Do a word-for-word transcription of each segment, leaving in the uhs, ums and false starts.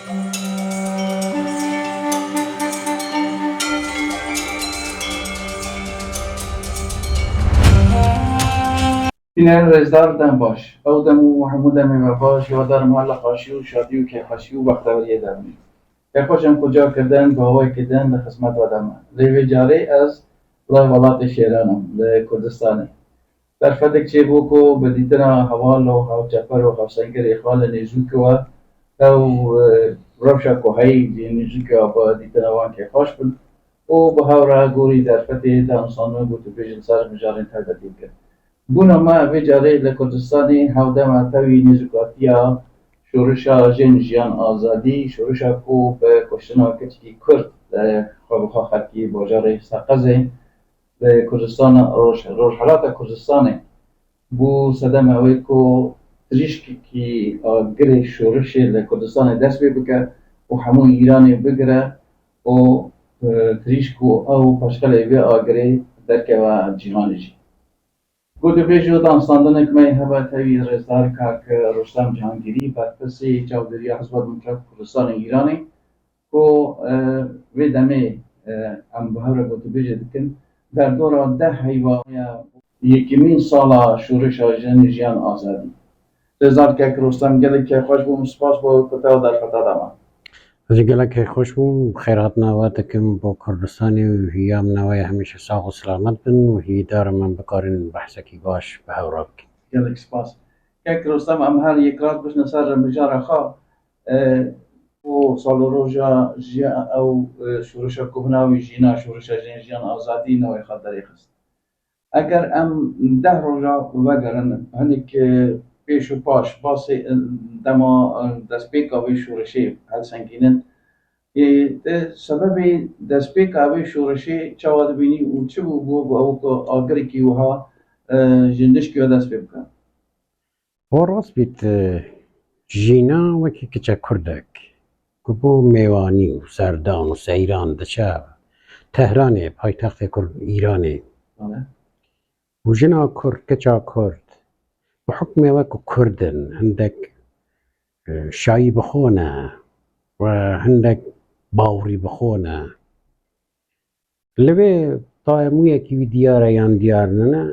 Bîner rêzdar, dem baş. Ew dem û hemû demê me baş, hîwadar me li xweşî û şadî û kêfxweşî û bexteweriyê de bimînin. Kêfxweş em ku cihê kurdin bi hawayekî din di xizmet we de me. Lê vê carê ez li welatê şêran im, li Kurdistanê. Derfetek çêbû ku bi dîtina heval û hevçepar û hevsengerê xwe li nêzûkê we, ew, e, rewşa ku heyî li nêzûkê we bi dîtina wan kêfxweş bin û bi hev re gorî derfetê danûstandin û gotûbêjên ser mijarên taybetî bikin. Bûna me vê carê li Kurdistanê hevdem e tevî nêzûkatiya şorişa Jin Jiyan Azadî, şorişa ku bi kuştina keçikî Kurd, e, xwe bi xwe xelkî bajarê Seqezê, li Kurdistana Roj-, Rojhelata Kurdistanê bû sedema wê ku tirîşkekî agirê şorişê li Kurdistanê dest pê bike û hemû Îranê bigire û, e, tirîşk û ew paşxelê vê agirê derkeve cîhanê jî. Gotûbêj û danûstandinek me hebe tevî rêzdar kak Rostem Cihangîrî, berpirsê çavdêriya Hizba Demokrat Kurdistanê Îranê, ku, e, vê demê, e, em bi hev re gotûbêjê dikin, derdora deh heyva ya yekemîn sala şorişa Jin Jiyan Azadî. Rêzdar kek Rostem, gelek kêfxweş bûm, spas bo ku te derfeta de me. Ez jî gelek kêfxweş bûm, xêrhatina we dikim bo Kurdistanê û hîya min ew e hemîşe sax û selamet bin û hîvdar im em bikarin behsekî baş bi hev re bikin. Gelek spas. Kek Rostem, em her yek rast bişne ser mijara xwe. E, û sal û roja jiya-, ew, e, şorişa ku bi navê Jîna, şorişa Jin Jiyan Azadî navê xwe derêxist. Eger em deh roja vegerin, hinek, e, pêş û paş, basê, e, dema, e, destpêka vê şorişê helsengînin, e, te sebebê destpêka vê şorişê çawa dibînî û çi bû, bû, bû ew ku agirekî wiha, e, ji nişkê dest pê bike? Wa rast bît, e, Jîna wekî kiçe kurdek ku bo mêwanî û serdan û seyran diçe Tehranê, paytextê Kurd Îranê. Bale. Û jina kurd, kiça kurd, bi hukmê we ku kurd in, hindek, e, şayî bi xwe ne û hindek bawerî bi xwe ne. Li vê tayemûyekî wî diyar e yan diyar nine,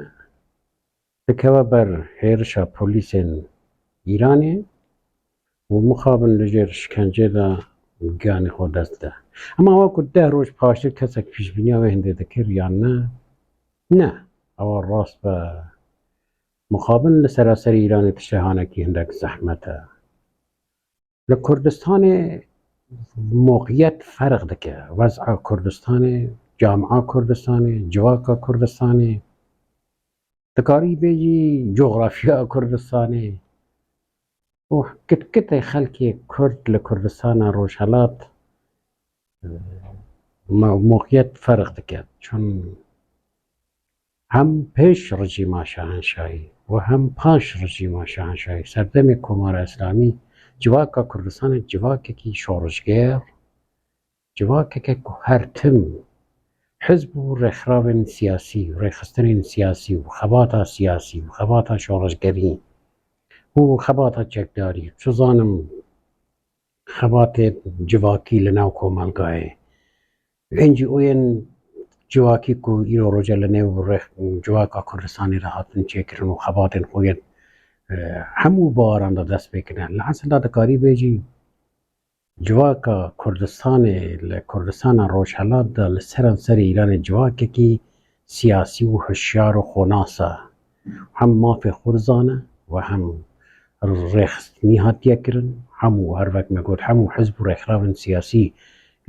dikeve ber hêrişa polîsên Îranê û mixabin li jêr şikencê de giyanê xwe dest de. Ema wek ku deh roj paştir kesek pêşbîniya wê hindê dikir yan ne? Ne. Ewa rast be. Mixabin li seraserî Îranê tiştê hanekî hindek zehmet e. Li Kurdistanê moqiyet ferq dike. Wez'a Kurdistanê, camia Kurdistanê, civaka Kurdistanê, dikarî bêjî coxrafiya Kurdistanê û kitkitê xelkê Kurd li Kurdistana Rojhelat, e, mo-, moqiyet ferq dike. Çun hem pêş rejîma şahenşahî û hem paş rejîma şahenşahî, serdemê Komara Îslamî, civaka Kurdistanê civakekî şorişger, civakeke ku her tim hizb û rêxrawên siyasî û rêxistinên siyasî û xebata siyasî û xebata şorişgerî û xebata çekdarî, çi zanim, xebatê civakî li nav komelgayê, N G O'yên civakî ku îro roje li nêv rêx-, civaka Kurdistanê de hatin çêkirin û xebatên xwe yên, e, hemû baran de dest pê kirine. Li esil de dikarî bêjî civaka Kurdistanê li Kurdistana Rojhelat de li seranserê Îranê civakekî siyasî û hişyar û xwenas e. Hem mafê xwe dizane û hem rêxistinî hatiye kirin. Hemû, her wek me got, hemû hizb û rêxrawên siyasî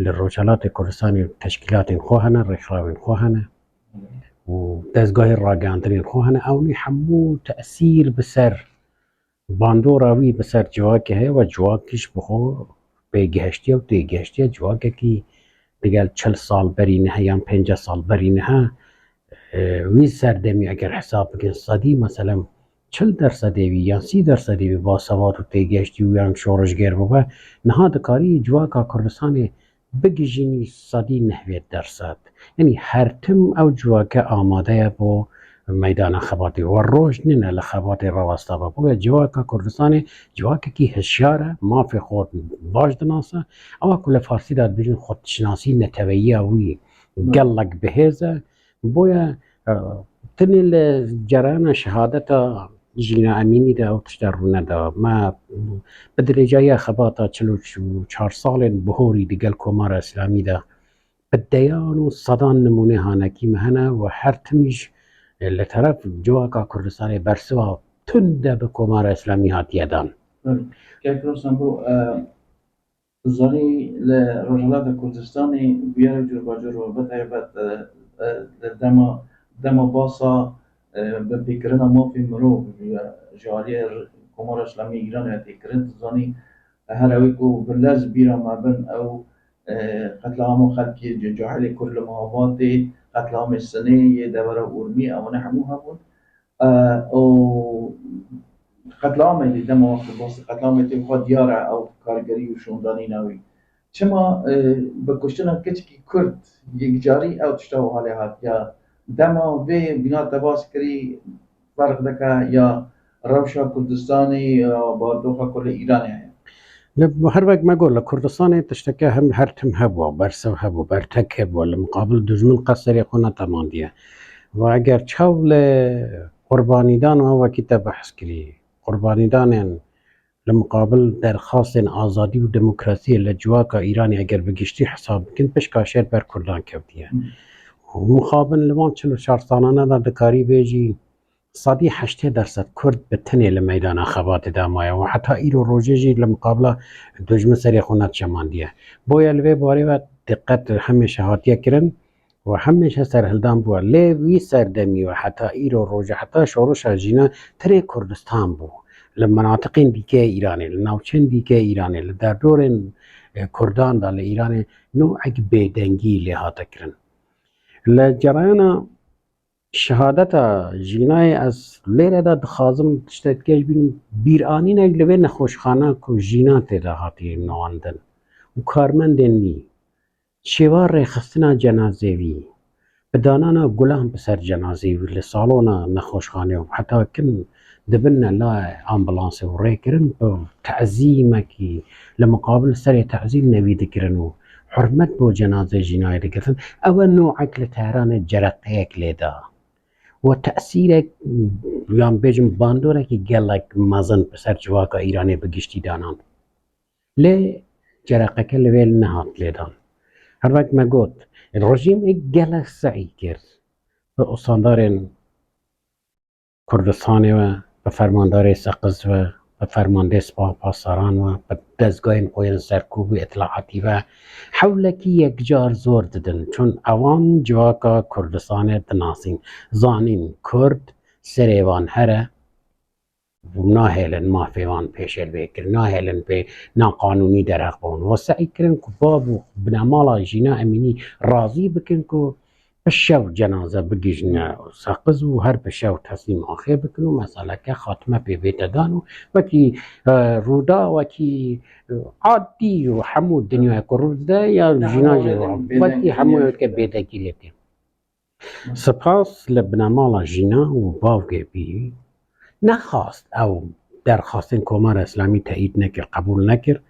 li Rojhelatê Kurdistanê teşkîlatên xwe hene, rêxrawên xwe hene û dezgahê ragihandinên xwe hene. Ewnî hemû tesîr bi ser bandora wî bi ser civakê heye ve civakî ji bi xwe pêgihiştiye û têgihiştiye civakekî digel çil sal berî nihe yan pênceh sal berî nihe, e, wî serdemî eger hesab bikin sedî, meselem çil dersedê wî yan sî dersedê wî basevat û têgihiştî û yan şorişger bibe, niha dikarî civaka Kurdistanê bigihîjînî sedî nehwêd derset. Yanî her tim ew civake amade ye bo meydana xebatê. We roj nîne li xebatê rawesta be. Boye civaka Kurdistanê civakekî hişyar e, mafê xwe baş dinase. Ewa ku li Farsî de dibêjin xwedişinasî neteweyiya wî gelek bihêz e. Boye, e, tenê li cereyana şehadeta Jîna Emînî de ew tişte rûne da. Me bi dirêjayiya xebata çil û çar salên bihorî di gel Komara Îslamî de bi deyan û sedan nimûnê hanekî me hene û her timî jî li teref civaka Kurdistanê bersiva tund e bi Komara Îslamî hatiye dan. Belê. Kek Rostan, bo, e, tu zanî li Rojhilata Kurdistanê bûyerek curbacur e, bi taybet, e, e, li dema, dema basa, e, binpêkirina mafê mirov ji, ji aliyê Komara Îslamî Îranê tê kirin. Tu zanî, her ewê ku bi lez bîra me bin, ew, e, qetliama xelkê cahilê Kurd li Mehabatê, qetliamê Sinê yê devera Urmî, ewana hemû hebûn. E, û qetliamê dî dema wextê basî qetliamê tê xwe diyar e ew kargerî û şondanîna wî. Çima, e, bi kuştina keçikî Kurd yekcarî ew tişta wiha lê hatiye? Dema vê bîna te bas kirî ferq dike ya rewşa Kurdistanê ya bardoxa ku li Îranê heye? Li, her wek me got, li Kurdistanê tişteke hem her tim hebû, bersiv hebû, bertek hebû, li miqabil dijmin qet serê xwe netemandiye. Ve eger çav li qurbanîdan û wekî te behs kirî, qurbanîdanên li miqabil derxastên azadî û demokrasiyê li civaka Îranê eger bi giştî hesab bikin, pişka şer ber Kurdan kevtiye. Û mixabin li van çil û çar salane de dikarî bêjî, sedî heştê derset Kurd bi tenê li meydana xebatê de maye û heta îro rojê jî li miqabila dijmin serê xwe neçemandiye. Boye li vê barê ve diqet hemêşe hatiye kirin û hemêşe serhildan bûye. Lê wî serdemî û heta îro rojê, heta şorişa jîna tenê Kurdistan bû. Li minatiqên dîke yê Îranê, li navçeyên dîke yê Îranê, li derdorên, e, Kurdan de li Îranê newek bêdengî lê hate kirin. Li cereyana şehadeta Jînayê ez lêre de dixwazim tiştek gêj bînim, bîranînek li vê nexweşxane ku Jîna tê de hatiye newandin û karmendên wî, şêwa rêxistina cenazê wî, bi danana gulan bi ser cenazê wî li salona nexweşxanê û heta kin dibinne la ambulansê û rê kirin bi tezîmekî li miqabil serê tezîm nevî dikirin û hurmet bo cenazê Jînayê digirtin. Ew e newek li Tehranê cereqeyek lê da. We tesîrek, yan bêjim bandorekî gelek mezin bi ser civaka Îranê bi giştî danan. Lê cereqeke li vê nehat lêdan. Her wek me got, rejîmê gelek se'y kir bi ustandarên Kurdistanê ve, bi fermandarê Seqiz ve, bi fermandê Sipaha Pasdaran ve, bi dezgahên xwe yên serkûb û îtlaatî ve hewlekî yekcar zor didin. Çun ewan civaka Kurdistanê dinasîn, zanîn Kurd serê wan here û nahêlin mafê wan pêşêl bê kirin, nahêlin pê naqanûnî derheq bibin. We se'y kirin ku bav û binemala Jîna Emînî razî bikin ku bi şev cenaze bigihîjine Seqiz û her bi şev teslîm axê bikin û meseleke xatime pê bête dan û wekî, e, rûda, wekî, e, adî û hemû dinyayê ku rû dide ya Jîna jî wekî hemû weke bêdengî lê bike. Spas li binemala Jîna û bavgê bî, nexwast ew derxastên Komara Îslamî teyîd nekir, qebûl nekir.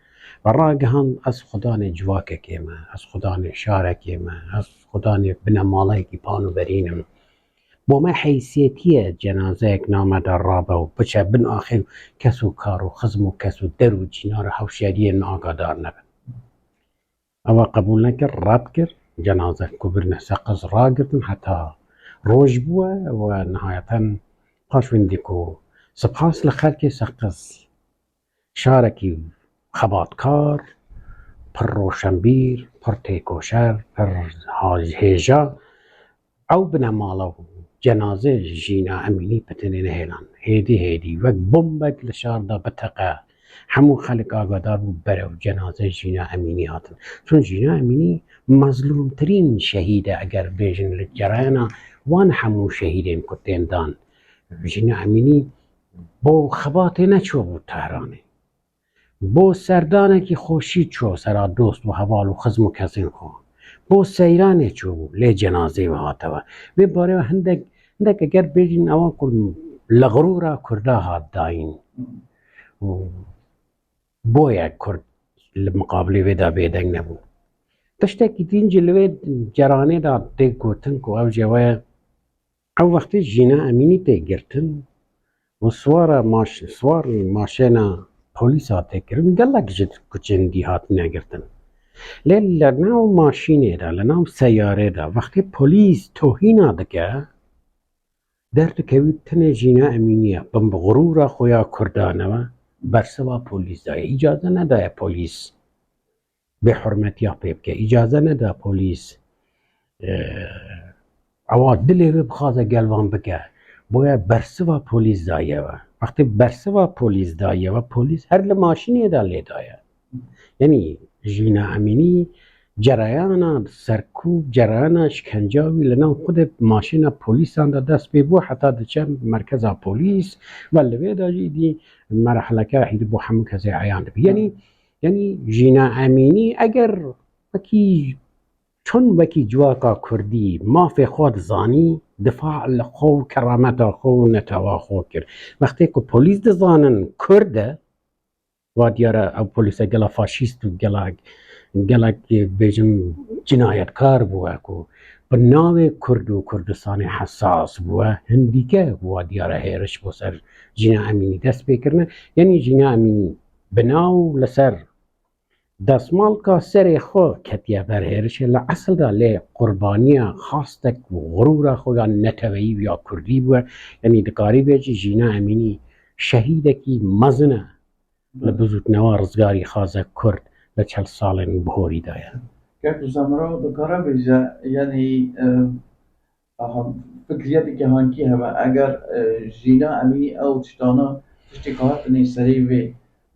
Ve ragihand, ez xudanê civakekê me, ez xudanê şarekê me, ez xudanê binemaleyekî pan û berîn im. Bo me heysiyetî ye cenazeyek na me de rabe û biçe bin axê û kes û kar û xizm û kes û der û cînar û hewşeriyên me agadar nebin. Ewa qebûl nekir, red kir. Cenaze ku birine Seqiz ragirtin heta roj bûye û nihayeten paş windî ku spas li xelkê Seqiz, şarekî xebatkar, pir roşenbîr, pir têkoşer, pir haj-, hêja, ew binemala û cenazê Jîna Emînî bi tenê nehêlan. Hêdî hêdî wek bombek li şar de biteqe. Hemû xelk agadar bû, berew cenazê Jîna Emînî hatin. Çun Jîna Emînî mezlûmtirîn şehîd e, eger bêjin li cereyana wan hemû şehîdên ku tên dan. Jîna Emînî bo xebatê neçûbû Tehranê. Bo serdanekî xweşî çû sera dost û heval û xizm û kesên xwe. Bo seyranê çûbû, lê cenazê wî hate ve. Vê barê ve hindek Hindek eger bêjin ewan ku li xirûra Kurda hat dayîn û boye Kurd li miqabilê wê de bêdeng nebû. Tiştekî din jî li wê ceranê de tê gotin ku ew jê we ew wextê Jîna Emînî tê girtin û siwara maş-, siwar maşêna polîsa tê kirin, gelek ji kuçên dî hatine girtin. Lê li nav maşînê de, li nav seyarê de wextê polîs tohîna dike, derdikewî tenê Jîna Emînî ye, bin bi xirûra xwe ya Kurdan e, bersiva polîs daye. Îcaze nedaye polîs bêhurmetiya pê bike. Îcaze neda polîs, e, ewa dilê wê bixwaze gel van bike. Boye bersiva polîs daye we. Wextê bersiva polîs daye we, polîs her li maşînê de lê daye. Yanî Jîna Emînî cereyana serkû, cereyana şkenca wî li nav xwedê maşîna polîsan de dest pê bû, heta diçe merkeza polîs ve li vê de jî dî merheleke hîdî bo hemû kesê eyan dibî. Yanî, yanî Jîna Emînî eger wekî çon wekî civaka Kurdî mafê xwe dizanî, difa li xwe û kerameta xwe û netewa xwe kir. Wextê ku polîs dizanin Kurd e, wa diyar e ew polîse gela faşîst û gelek, gelek, bêjim, cinayetkar bû, ku bi navê Kurd û Kurdistanê hesas bû. Hindîke wa diyar e hêriş bo ser Jîna Emînî dest pê kirine. Yanî Jîna Emînî bi nav li ser destmalka serê xwe ketiye ber hêrişê. Li esil de lê qurbaniya xastek û xirûra xwe ya neteweyî û ya Kurdî bûye. Yanî dikarî bêjî Jîna Emînî şehîdekî mezin e li bizûtnewa rizgarîxaza Kurd li çel salên bihorî de ye. Kek Zemro dikare bêje, yanî, e, aha, fikriyeteke hankî hebe. Eger, e, Jîna Emînî ew tiştana, tiştê ku hatine serê wê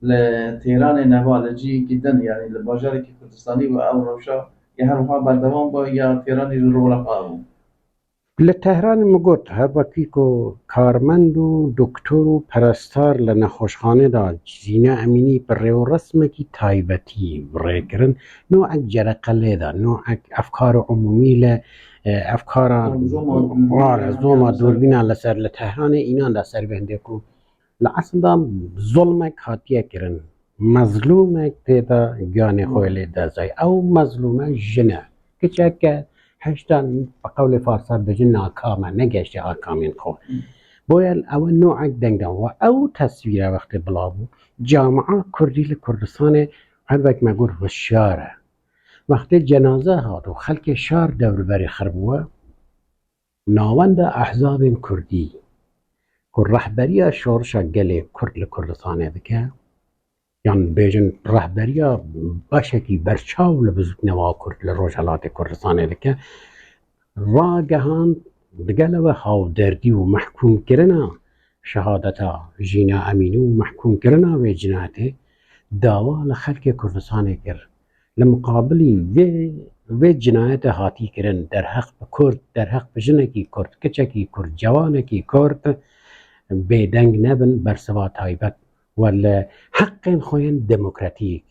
li Têranê neba, li cihekî din, yanî li bajarekî Kurdistanî û ew rewşa ya her wiha berdewam ba ya Têranê ji rol xwe bû? Li Tehranê min got, her wekî ku karmend û doktor û perestar li nexweşxanê de Jîna Emînî bi rêwresmekî taybetî bi rê kirin, nowek cereke lê de, nowek efkara umûmî li, e, efkara Zoma dûrbîna, zoma dûrbîna li ser, li Tehranê înan de ser bê hindê ku li eslda zulmek hatiye kirin. Mezlûmek tê de giyanê xwe lê dezay. Ew mezlûme jin e. Kiçek e, hêşta bi qewlê farsa bêjin nakam e, negeşte akamên xwe. Boye ew nowek deng dan. Wa ew teswîre wextê bila bû, camia Kurdî li Kurdistanê her wek me got hişyar e. Wextê cenaze hat û xelkê şar dewrberê xir bûye, navenda ehzabên Kurdî ku rehberiya şorişa gelê Kurd li Kurdistanê dike, yan bêjin rehberiya beşekî berçav li bizûtnewa Kurd li Rojhelatê Kurdistanê dike, ragehand digel ew e hawderdî û mehkûmkirina şehadeta Jîna Emînî û mehkûmkirina wê cinayetê dawa li xelkê Kurdistanê kir. Li miqabilî vê, vê cinayete hatî kirin derheq bi Kurd, derheq bi jinekî Kurd, kiçekî Kurd, cewanekî Kurd bêdeng nebin, bersiva taybet we li heqên xwe yên demokratîk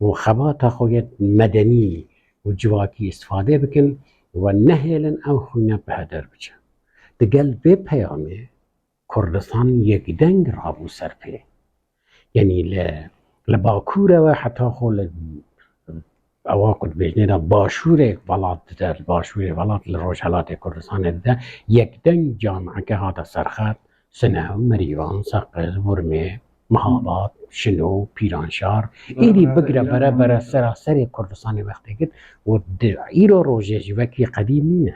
û xebata xwe yên medenî û civakî îstifade bikin û nehêlin ew xwîne bi heder biçe. Digel vê peyamê Kurdistan yekdeng rabû ser pê. Yanî li, li Bakur e we heta xwe li, ewa ku dibêjinê de Başûrê welat dide, li Başûrê welat li Rojhelatê Kurdistanê dide, yekdeng cameke hate serxet, Sinew, Merîwan, Seqiz, Urmê, Mihabad, Şino, Pîranşar, êdî bigire bere bere seraserê Kurdistanê wextê git û di îro rojê jî wekî qedîm nîne.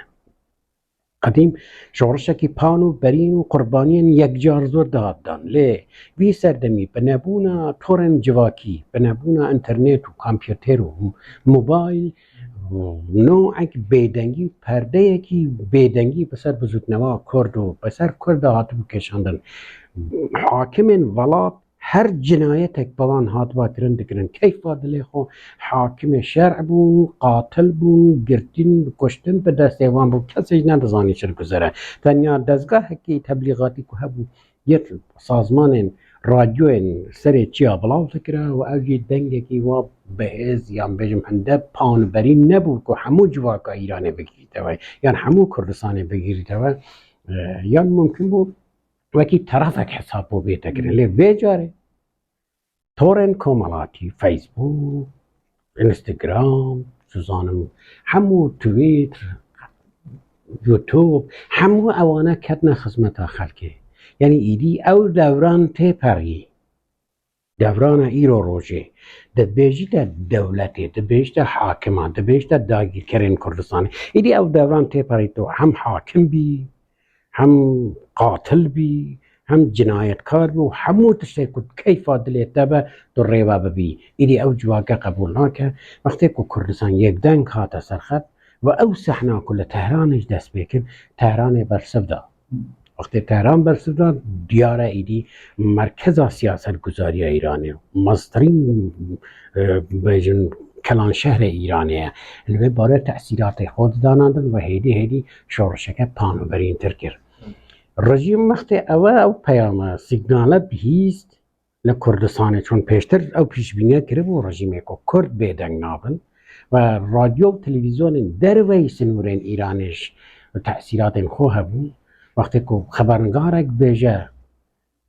Qedîm şorişekî pan û berîn û qurbaniyên yekcar zor dihat dan. Lê vî serdemî bi nebûna torên civakî, bi nebûna înternet û kompûter û mobayl, nowek bêdengî, perdeyekî bêdengî bi ser bizûtnewa Kurd û bi ser Kurd de hatibû kêşandin. Hakimên welat her cinayetek bi wan hatiba kirin dikirin keyfa dilê xwe. Hakimê şer'î bûn, qatil bûn, girtin, kuştin bi destê wan bû. Kesê jî nedizanî çi diguzere. Tenya dezgahekî teblîxatî ku hebû, yek sazmanên radyoyên serê çiya bilav dikira û ew jî dengekî wa bihêz yan bêjim hinde panberî nebû ku hemû civaka Îranê bigirîte we yan hemû Kurdistanê bigirîte we. E, yan mumkin bû wekî terefek hesab bû bête kirin. Lê vê carê torên komelatî, Facebook, Instagram, dizanim, hemû Twitter, YouTube, hemû ewana ketine xizmeta xelkê. Yanî îdî ew dewran têperî. Devrana îro rojê, dibêjî te dewletê, dibêjî te hakima, dibêjî te dagîrkerên Kurdistanê. Îdî ew devran têperî tu hem hakim bî, hem qatil bî, hem cinayetkar bî û hemû tiştê ku keyfa dilê te be, tu rêve bibî. Îdî ew civake qebûl nake. Wextê ku Kurdistan yekdeng hate serxet ve ew sehna ku li Tehranê ji dest pê kir, Tehranê bersiv da. Wextê Tehran bersiv da, diyar e îdî merkeza siyasetguzariya Îranê, meztirîn, e, bêjin, kelanşehrê Îranê ye. Li vê barê tesîratê xwe didanandin ve hêdî hêdî şorişeke panoverîntir kir. Rejîm wextê ewe ew peyame, sîgnale bihîst li Kurdistanê, çûn pêştir ew pîşbîniye kiribû rejîmê ku Kurd bêdeng nabin ve radyo û televîzyonên derveyî sinûrên Îranê ji tesîratên xwe hebûn. Wextê ku xebernigarek bêje,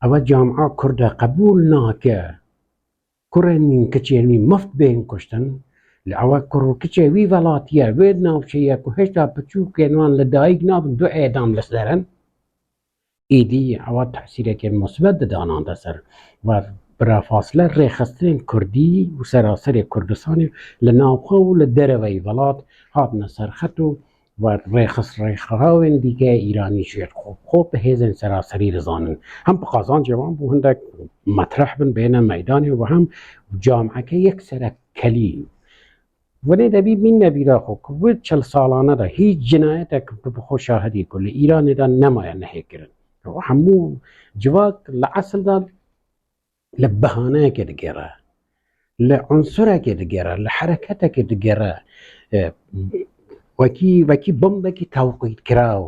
ewe camia Kurd e qebûl nake, kurên wî, kiçên wî mift bên kuştin, li ewe kur û kiçê wî velatî ye, wê navçeyê ye ku hêşta piçûkên wan li dayik nabin, du êdam li ser in. Îdî ewa tesîrekê musbet didana de ser ve bilafasle rêxistinên Kurdî û seraserê Kurdistanê li navxwe û li dereveyî welat hatine serxet û ve rêxist rêxrawên dîke Îranî jê xwe, xwe bi hêzên seraserî dizanin. Hem bi qazancê wan bû hindek metreh bin bêne meydanê û hem cameke yekserek kelî. Winê de bî mîn nebîra xwe ku vê çil salane de hîç cinayetek bi xwe şahidî ku li Îranê de nemaye nehê kirin. Hemû civak li esil de li bihaneyekê digere, li unsurekê digere, li hereketekê digere, e, wekî, wekî bombekî tewqîtkiraw.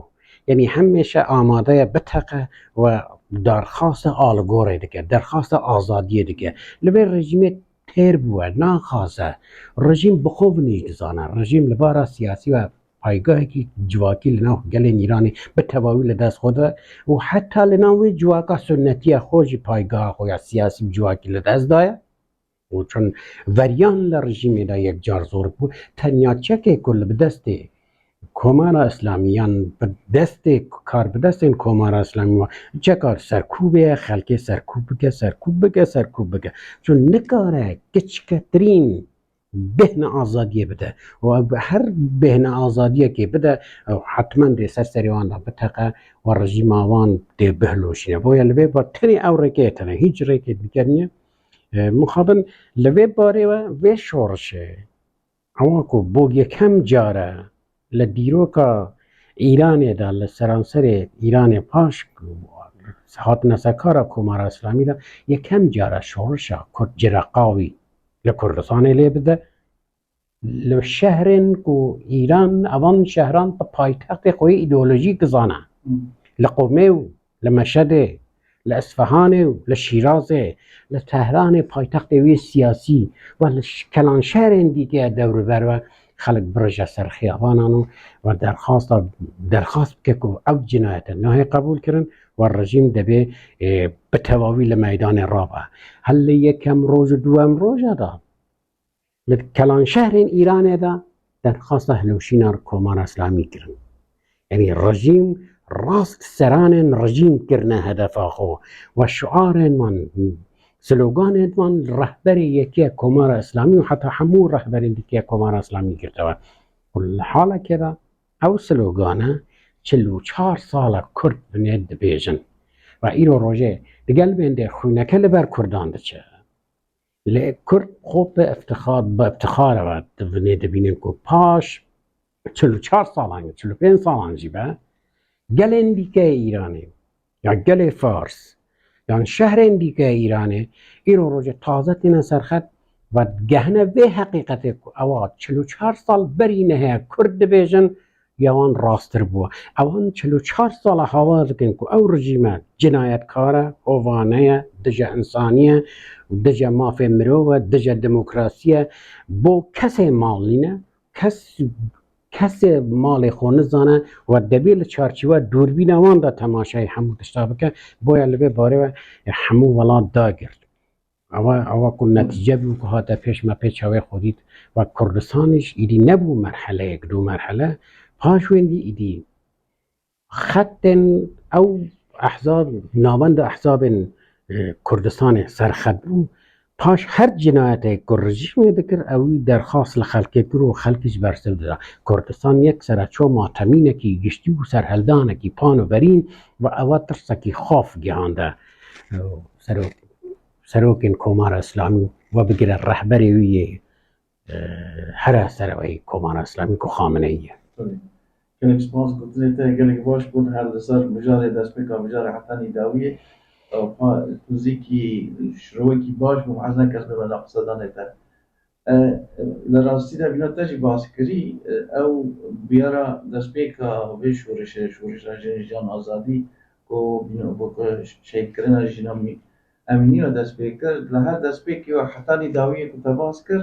Yanî hemêşe amade ye biteqe we derxasta aligorê dike, derxasta azadiyê dike. Li vê rejîmê têr bûye, naxwaze. Rejîm bi xwe vinî dizane. Rejîm li bara siyasî ve paygahekî civakî li nav gelên Îranê bi tevawî li dest xwe de û heta li nav wê civaka sunnetî ya xwe jî paygaha xwe ya siyasî û civakî li dest daye. Û çun veriyan li rejîmê de yekcar zor bû, tenya çekê ku li bi destê Komara Îslamî yan bi destê karbidestên Komara Îslamî ve çeka serkûbê ye, xelkê serkûb bike, serkûb bike, serkûb bike. Çun nikare kiçiketirîn bêhna azadiyê bide. Û ew her bêhna azadiyekê bide, ew hetmen dê ser serê wan de biteqe û rejîma wan dê bihilûşîne. Boya li vê bar tenê ew rêkê tene, hîç rêkê dîker niye. E, mixabin li vê barê we, vê şorişê, ewa ku bo yekem care li dîroka Îranê de, li seranserê Îranê paş hatine ser kara Komara Îslamî de, yekem care şorişa Kurd cireqawî li Kurdistanê lê bide. Li şehrên ku Îran evan şehran bi paytextê xwe yê îdeolojîk dizane. Li Qomê û li Meşedê, li Isfahanê û li Şîrazê, li Tehranê paytextê wê siyasî ve li ş-, kelan şehrên dîke dewriber ve xelk birije ser xiyabanan û ve derxasta, derxast bike ku ev cinayete nahê qebûl kirin ve rejîm debê, e, bi tevawî li meydanê rabe. Hel li yekem roj û duwem roja de li kelan şehrên Îranê de derxasta hilweşîna Komara Îslamî kirin. Yanî rejîm rast seranên rejîm kirine hedefa xwe ve şiarên wan, sloganên wan li rehberê yekê Komara Îslamî û heta hemû rehberên dîkê Komara Îslamî girtine. Û li halekê de ew slogane çil û çar sala Kurd binê dibêjin. Ve îro rojê digel bêndê xwîneke li ber Kurdan diçe. Lê Kurd xwe bi iftixar, bi iftixar ve di vinê dibînin ku paş çil û çar salan, çil û pênc salan jî be, gelên dîke yê Îranê, ya gelê Fars, yan şehrên dîke yê Îranê, îro rojê taze tîne serxet ve digehine vê heqîqetê ku ewa çil û çar sal berî nehê Kurd dibêjin, ya wan rasttir bû. Ewan çil û çar sala hawar dikin ku ew rejîme cinayetkar e, hovane ye, dije însanî ye, dije mafê mirov e, dije demokrasî ye. Bo kesê mal nîne, kes kesê malê xwe nizane û dibê li çarçîwe dûrbîna wan de temaşeyê hemû tişta bike, boya li vê barê ve hemû welat dagirt. Ewa, ewa ku netîce bû ku hate pêş me pê çavê xwe dît, wek Kurdistan jî îdî nebû merheleyek, du merhele, paş wendî îdî xetên ew ehzab, navenda ehzabên, e, Kurdistanê serxet bû. Paş her cinayetê ku rejîmê dikir, ew derxas li xelkê kir û xelkî ji bersiv dida. Kurdistan yek sere ço matemînekî giştî û serhildanekî pan û verîn ve ewa tirsekî xaf gihande, e, serok, serokên Komara Îslamî û we bigire rehberê wî yê, e, here sereweyî Komara Îslamî ku Xameneî ye. Tabii. Gelek spas, gotinê te gelek baş bûn, her li ser mijarê destpêka mijarê hetanî dawiyê, e, pa-, tûzîkî şirowekî baş bû, ez ne kes bibena qisedanê te. E, li rastî de bîna te jî bas kirî, e, ew biyara destpêka vê şorişê, şorişa jin, jiyan, azadî, ku bîna, ku şehîdkirina jîna mî-, Em nîna dest pê kir, li her destpêkê û hetanî dawiyê ku te bas kir,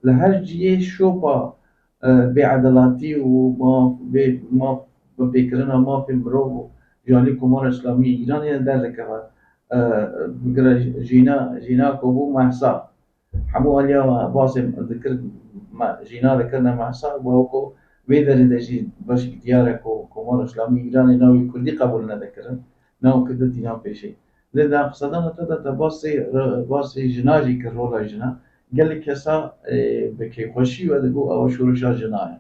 li her cihê şopa, e, bêedelatî û maf, bê, maf, bipêkirina mafê mirov û ji alî Komara Îslamî yê Îranê de derdikeve. E, bigire jîna, jîna ku bû Mehsa. Hemû aliya me basê dikir, me, jîna dikirine Mehsa, weko vê derê de jî beşek diyar e ku Komara Îslamî yê Îranê navê Kurdî qebûl nedikirin. Nav Kurdî tîna pêşê. Lê di qisedana te de te basê, basê jina jî kir, rola jina. Gelek kesa, e, bi kêfxweşî we digot ew şorişa jina ye.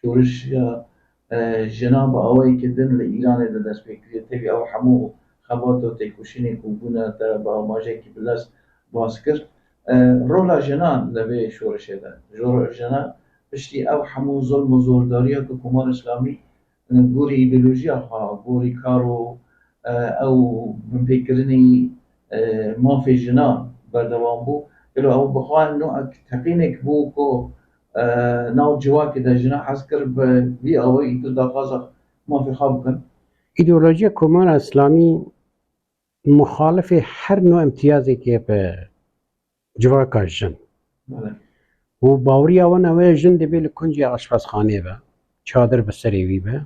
Şorişa, e, jina bi awayekî din li Îranê de dest pê kiriye. Tevî ew hemû xebat û têkoşînê ku bûne te bi amajekî bilez bas kir. E, rola jina li vê şorişê de. Jor-, jina piştî ew hemû zulm û zordariya ku Komara Îslamî gorî îdeolojiya xwe, gorî kar û, e, ew binpêkirinî, e, mafê jinan berdewam bû. Gelo ew bi xwe nûek teqînek bû ku, e, nav civakê de jina hez kir bi vî awayî îtir daxwaza mafê xwe bikin? Îdeolojiya Komara Îslamî muxalifê her nû îmtiyazekê bi civaka jin. Belê. Û baweriya wan ew e, jin divê li kuncê aşpezxanê be, çadir bi serê wî be.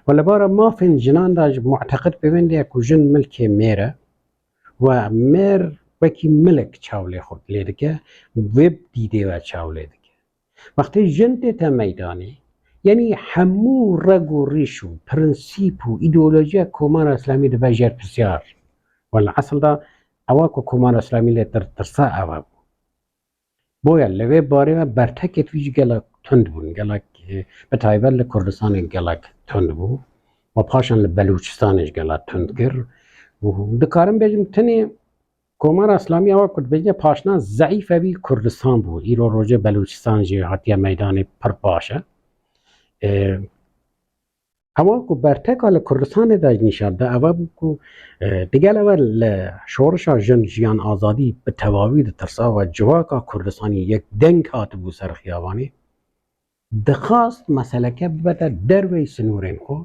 Û li bara mafên jinan de jî muteqid pêwendê ye ku jin milkê mêr e. Û mêr wekî milk çav lê xwe lê dike, vê dîdê we çav lê dike. Wextê jin tête meydanê, yanî hemû reg û rîş û prensîp û îdeolojiya Komara Îslamî dibe jêr pisyar. Û li esil de ewa ku Komara Îslamî lê tir-, tirsa ew e bû. Boya li vê barê ve bertekê wî jî gelek tund bûn, gelek, e, bi taybet li Kurdistanê gelek tund bû. Û paşan li Belûçistanê jî gelek tund kir. Û dikarim bêjim tenê Komara Îslamî ewa ku dibêje paşna zeîf e wî Kurdistan bû. Îro rojê Belûçistan jî hatiye meydanê pir baş e. Ê, ewa ku berteka li Kurdistanê de nîşan da, ewa bû ku, e, digel ewe li şorişa jin, jiyan, azadî bi tevawî ditirsa ve civaka Kurdistanî yek deng hatibû ser xiyabanê. Dixwast meseleke bibete derveyî sinûrên xwe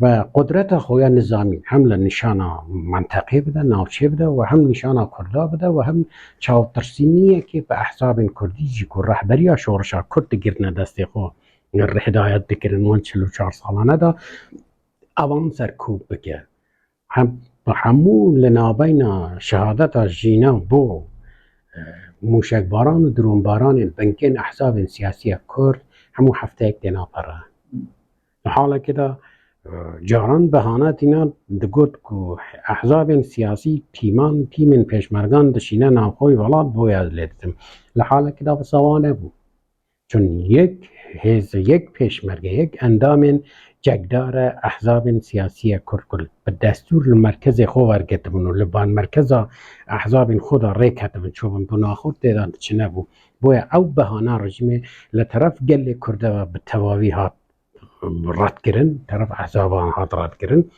ve qudreta xwe ya nizamî hem li nîşana menteqê bide, navçê bide û hem nîşana Kurda bide û hem çavtirsîniyekê bi ehzabên Kurdî jî ku rehberiya şorişa Kurd digirtine destê xwe, hidayet dikirin wan çil û çar salane de ewan serkûb bike. Hem, bi hemû li navbeyna şehadeta jîna bo, e, mûşekbaran û dronbaranên bingên ehzabên siyasî ya Kurd hemû hefteyek têne pere. Li halekê de, e, caran behane tîne digot ku ehzabên siyasî tîman, tîmên pêşmergan dişîne navxwe welat boya lê didim. Li halekê de wisa wan nebû. Çun yek hêz, yek pêşmerge, yek endamên cegdar e ehzabên siyasî ye Kurd ku bi destûr li merkezê xwe wergirtibûn û li banmerkeza ehzabên xwe de rê ketibin, çûbûn bo naxwe tê de çi nebû. Boya ew behana rejîmê li teref gelê Kurd de ve bi tevawî hat redkirin, teref ehzaban hat redkirin.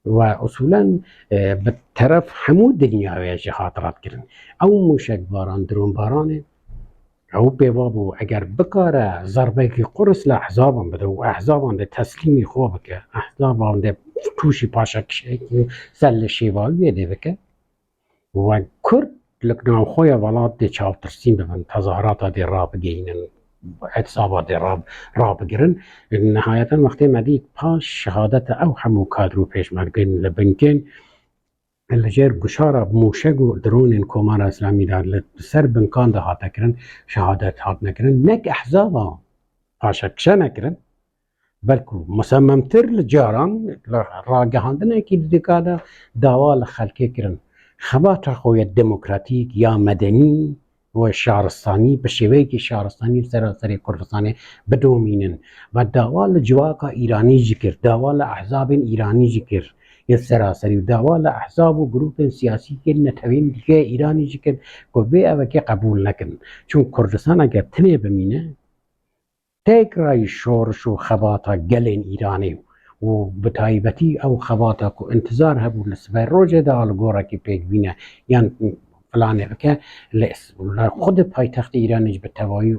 Ve usulen, e, bi teref hemû dinyayê jî hat radkirin. Ew mûşekbaran, dronbaranê, ew pêva bû, eger bikare zerbekî qurs li ehzaban bide û ehzaban dê teslîmî xwe bike, ehzaban dê tûşî paşakişeyekî ser li şêvawiyê dê bike, we Kurd li navxwe ya welat dê çavtirsîn bibin, tezahirata dê rabigihînin. etisaba dê rab-, rabigirin. Nihayeten wextê me dît paş şehadeta ew hemû kadr û pêşmergên li bin kên, li jêr guşara mûşek û dronên Komara Îslamî de li ser binkan de hate kirin, şehadet hatine kirin. Nek ehzaba paşekişe nekirin, belku musememtir li caran li ragihandinekî didika de dawa li xelkê kirin. Xebata xwe ya demokratîk ya medenî û şaristanî, bi şêweyekî şaristanî li seranserê Kurdistanê bidomînin. Ve dawa li civaka Îranî jî kir, dawa li ehzabên Îranî jî kir yê seraserî û dawa li ehzab û grûpên siyasî kir, netewên dî yê Îranî jî kir ku vê evekê qebûl nekin. Çun Kurdistan eger tinê bimîne, têkrayî şoriş û xebata gelên Îranê û bi taybetî ew xebata ku intizar hebû li sibe rojê de a li gorekî pêk bîne yan filanê bike, li, li xwe di paytextê Îranê jî bi tevayî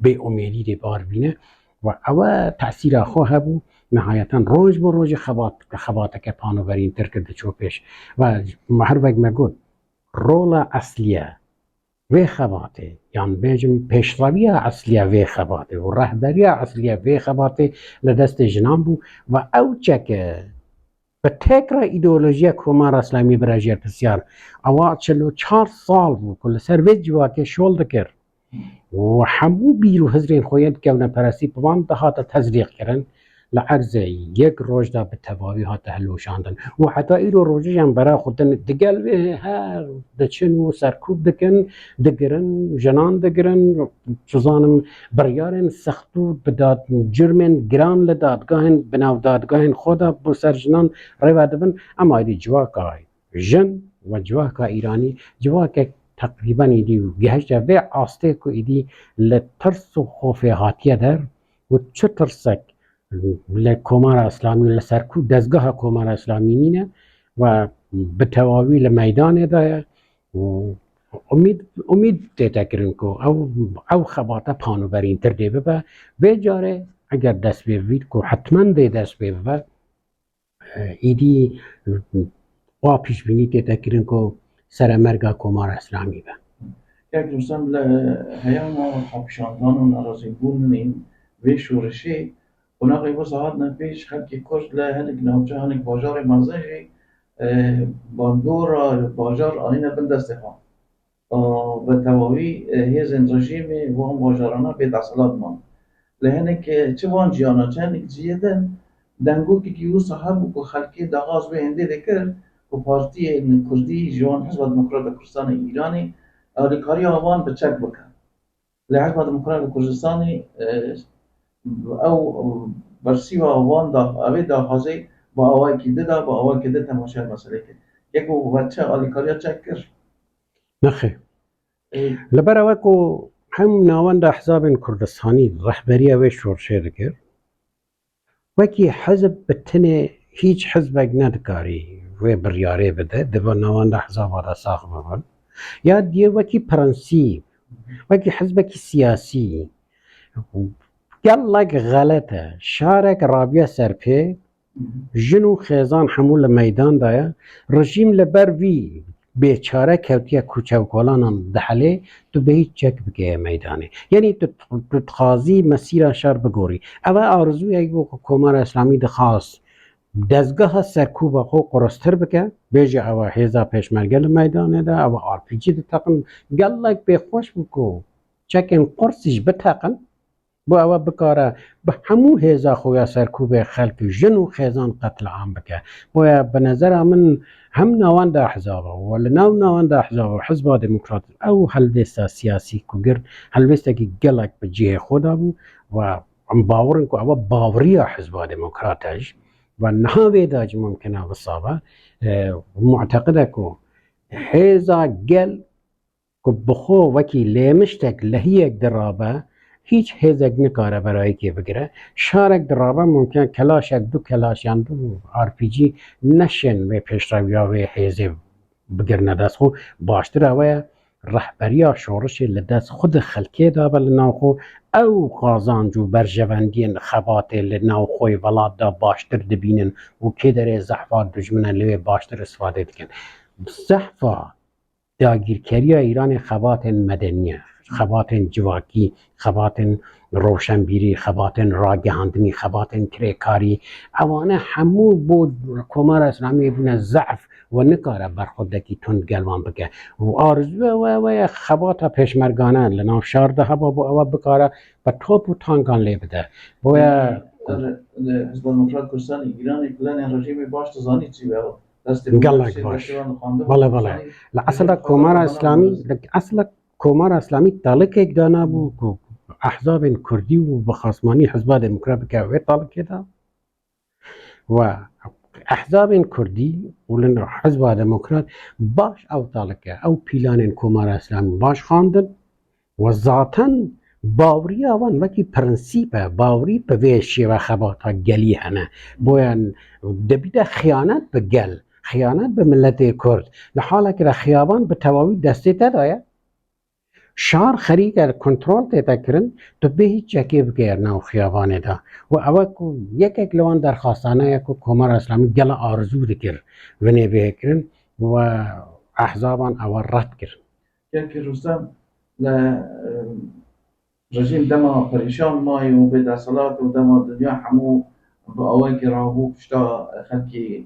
bê umêdî dê bar bîne. Ve ewe tesîra xwe hebû, nihayeten roj bi rojê xebat, xebateke panoverîntir kir diçû pêş. Ve me her wek me got, rola eslî ye vê xebatê, yan bêjim pêşreviya eslî ye vê xebatê û rehberiya eslî ye vê xebatê li destê jinan bû ve ew çeke bi têkra îdeolojiya Komara Îslamî bira jêr pisyar. Ewa çil û çar sal bû ku li ser vê civakê şol dikir. Û hemû bîr û hizrên xwe yên dikewneperestî bi van dihate tezlîq kirin. Li erzê yek roj de bi tevawî hate hilweşandin. Û heta îro rojê jî em bera xwe din digel vê her diçin û serkûb dikin, digirin, jinan digirin, çi zanim, biryarên sext û bi dad-, cürmên giran li dadgahên, bi nav dadgahên xwe de bo ser jinan rêve dibin. Em aydî civaka jin ve civaka Îranî, civakek teqrîben êdî û gehişte vê astê ku êdî li tirs û xofê hatiye der û çi tirsek li Komara Îslamî, li ser ku dezgeha Komara Îslamî nîne ve bi tewawî li meydanê de ye û umîd, umîd tête kirin ku ew, ew xebata panoverîntir dê bibe. Vê carê eger dest pê bibît ku hetmen dê dest pê bibe, êdî wa pîşbînî tête kirin ku seremerga Komara Îslamî be. Kek Rûstem, li heyana xwepişandan û nerazîbûnên vê şoreşê, qonaxê wisa hatine pêş, xelkê Kurd li hinek navçe, hinek bajarê mezin jî, e, bandora bajar anîne bin destê xwe. Û bi tewawî, e, hêzên rejîmê wan bajarana bê desthilat man. Li hinek, e, çi van ciyana, çi hinek cihê din, dengokekî wisa hebû ku xelkê daxwaz wê hindê dikir ku partiyên kurdî ji wan Hizba Demokrat a Kurdistanê Îranê alîkariya wan bi çek bike. Lê Hizba Demokrat a Kurdistanê, e, ew bersîva wan da, evê daxwazê bi awayekî di da, bi awayekî di temaşeya meselê kir. Yek û we çi alîkariya çek kir? Nexê. Ê, Li ber ewe ku hem navenda ehzabên Kurdistanî rehberiya wê şorşê dikir, wekî hizb bi tinê hîç hizbek nedikarî wê biryarê bide, di van navenda ehzaba de sax bibin. Ya diyê wekî prensîp, wekî hizbekî siyasî, gelek xelet e. Şarek rabiye ser pê, jin û xêzan hemû li meydan de ye. Rejîm li ber vî bêçare kewtiye ku çewkolanan dihelê, tu bê hîç çek bigeye meydanê. Yanî tu, tu dixwazî mesîra şer bigorî. Ev e arzûyek bû ku Komara Îslamî dixwast dezgeha serkûba xwe qurstir bike, bêje ew e hêza pêşmerge li meydanê de, ew e R P G diteqin. Gelek pê xweş bû ku çekên qursî jî biteqin. Bo ewe bikare bi hemû hêza xwe ya serkûbê xelk, jin û xêzan qetliam bike. Boya bi nezera min hem navenda ehzaba û li nav navenda ehzaba û Hizba Demokrat ew helwêsta siyasî ku girt, helwêstekî gelek bi cihê xwe de bû ve em bawer in ku ewe baweriya Hizba Demokrat e jî ve niha vê de jî mumkin e wisa be. E, muteqid e ku hêza gel ku bi xwe wekî lêmiştek, lehiyek dirabe, hîç hêzek nikare berayekê bigire. Şarek dirabe, mumkin e kelaşek, du kelaş yan du R P G neşên vê pêşrewiya wê hêzê bigirine dest xwe. Baştir ew e rehberiya şorişê li dest xwe di xelkê de be li nav xwe. Ew qazanc û berjewendiyên xebatê li nav xwe yê welat de baştir dibînin û kê derê zehfa dijmin e, lê wê baştir îstifade dikin. Zehfa dagîrkeriya Îranê xebatên medenî ye. Xebatên civakî, xebatên roşenbîrî, xebatên ragihandinî, xebatên kirêkarî, ewane hemû bo Komara Îslamî bûne zehf û nikare berxwedekî tund gel wan bike. Û arzuya we, we ye xebata pêşmergane li nav şar de heba bo ewe bikare bi top û tankan lê bide. Boye Li, li Hizba Demokrat Kurdistanê Îranê planên rejîmê baş dizanî çi be. Destê gelek baş. Bele, bele. Li esla Komara Îslamî, li esla Komara Îslamî talikek danabû ku ehzabên Kurdî û bi xasmanî Hizba Demokrat bike wê talikê de. Ve ehzabên Kurdî û li Hizba Demokrat baş ew talike, ew pîlanên Komara Îslamî baş xwendin. Ve zaten bawriya wan wekî prensîp e, bawrî bi vê şêve xebata gelî hene. Boye dibîte xiyanet bi gel, xiyanet bi miletê Kurd. Li halekî de xiyaban bi tewawî destê te de ye. Şar xerîk e kontrol tête kirin, tu bê hîç yekê bigihêrine nav xiyabanê de. Û ewe ku yekek li wan derxastane ye ku Komara Îslamî gela arzû dikir vinê bihê kirin û ehzaban ewe red kirin. Kekê Rustem, li, e, rejîm dema perîşan mayî û bê desthilat û dema dinya hemû bi awayekî rabû pişta xelkê,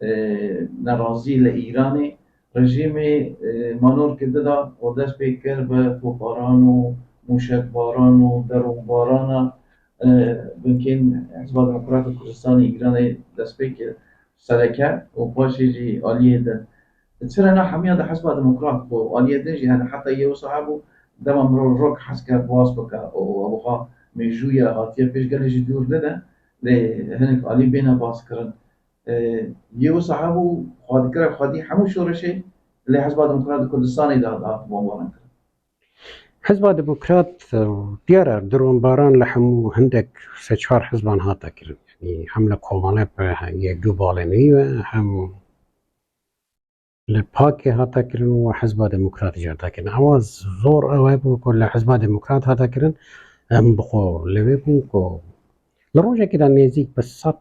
e, nerazî li Îranê, rejîmê, e, manor kir dida û dest pê kir bi topbaran û mûşekbaran û deronbarana, e, binkên Hizba Demokrat û Kurdistanê Îranê dest pê kir. Sereke û paşê jî aliyê din. Çira na hemiya di Hizba Demokrat bû, aliyê din jî hene, heta yê wisa hebû, dema mirov rok hez kir baz bike û ew wiha mêjûye hatiye pêş gelê jî dûr nede, lê hinek alî bêne baz kirin. Ê, yê wisa hebû, xwe dikire xwedî hemû şoreşê, lê Hizba Demokrat di Kurdistanê de dihat bombaran kirin. Hizba Demokrat, e, diyar e, dronbaran li hemû hindek sê çar hizban hate kirin. Yanî hem li Komelê bi yek du balê nû ve, hem li PAKê hate kirin û Hizba Demokrat jî hate kirin. Ewa zor ew hebû ku li Hizba Demokrat hate kirin, em bi xwe li wê bûn ku li rojekê de nêzîk bi sed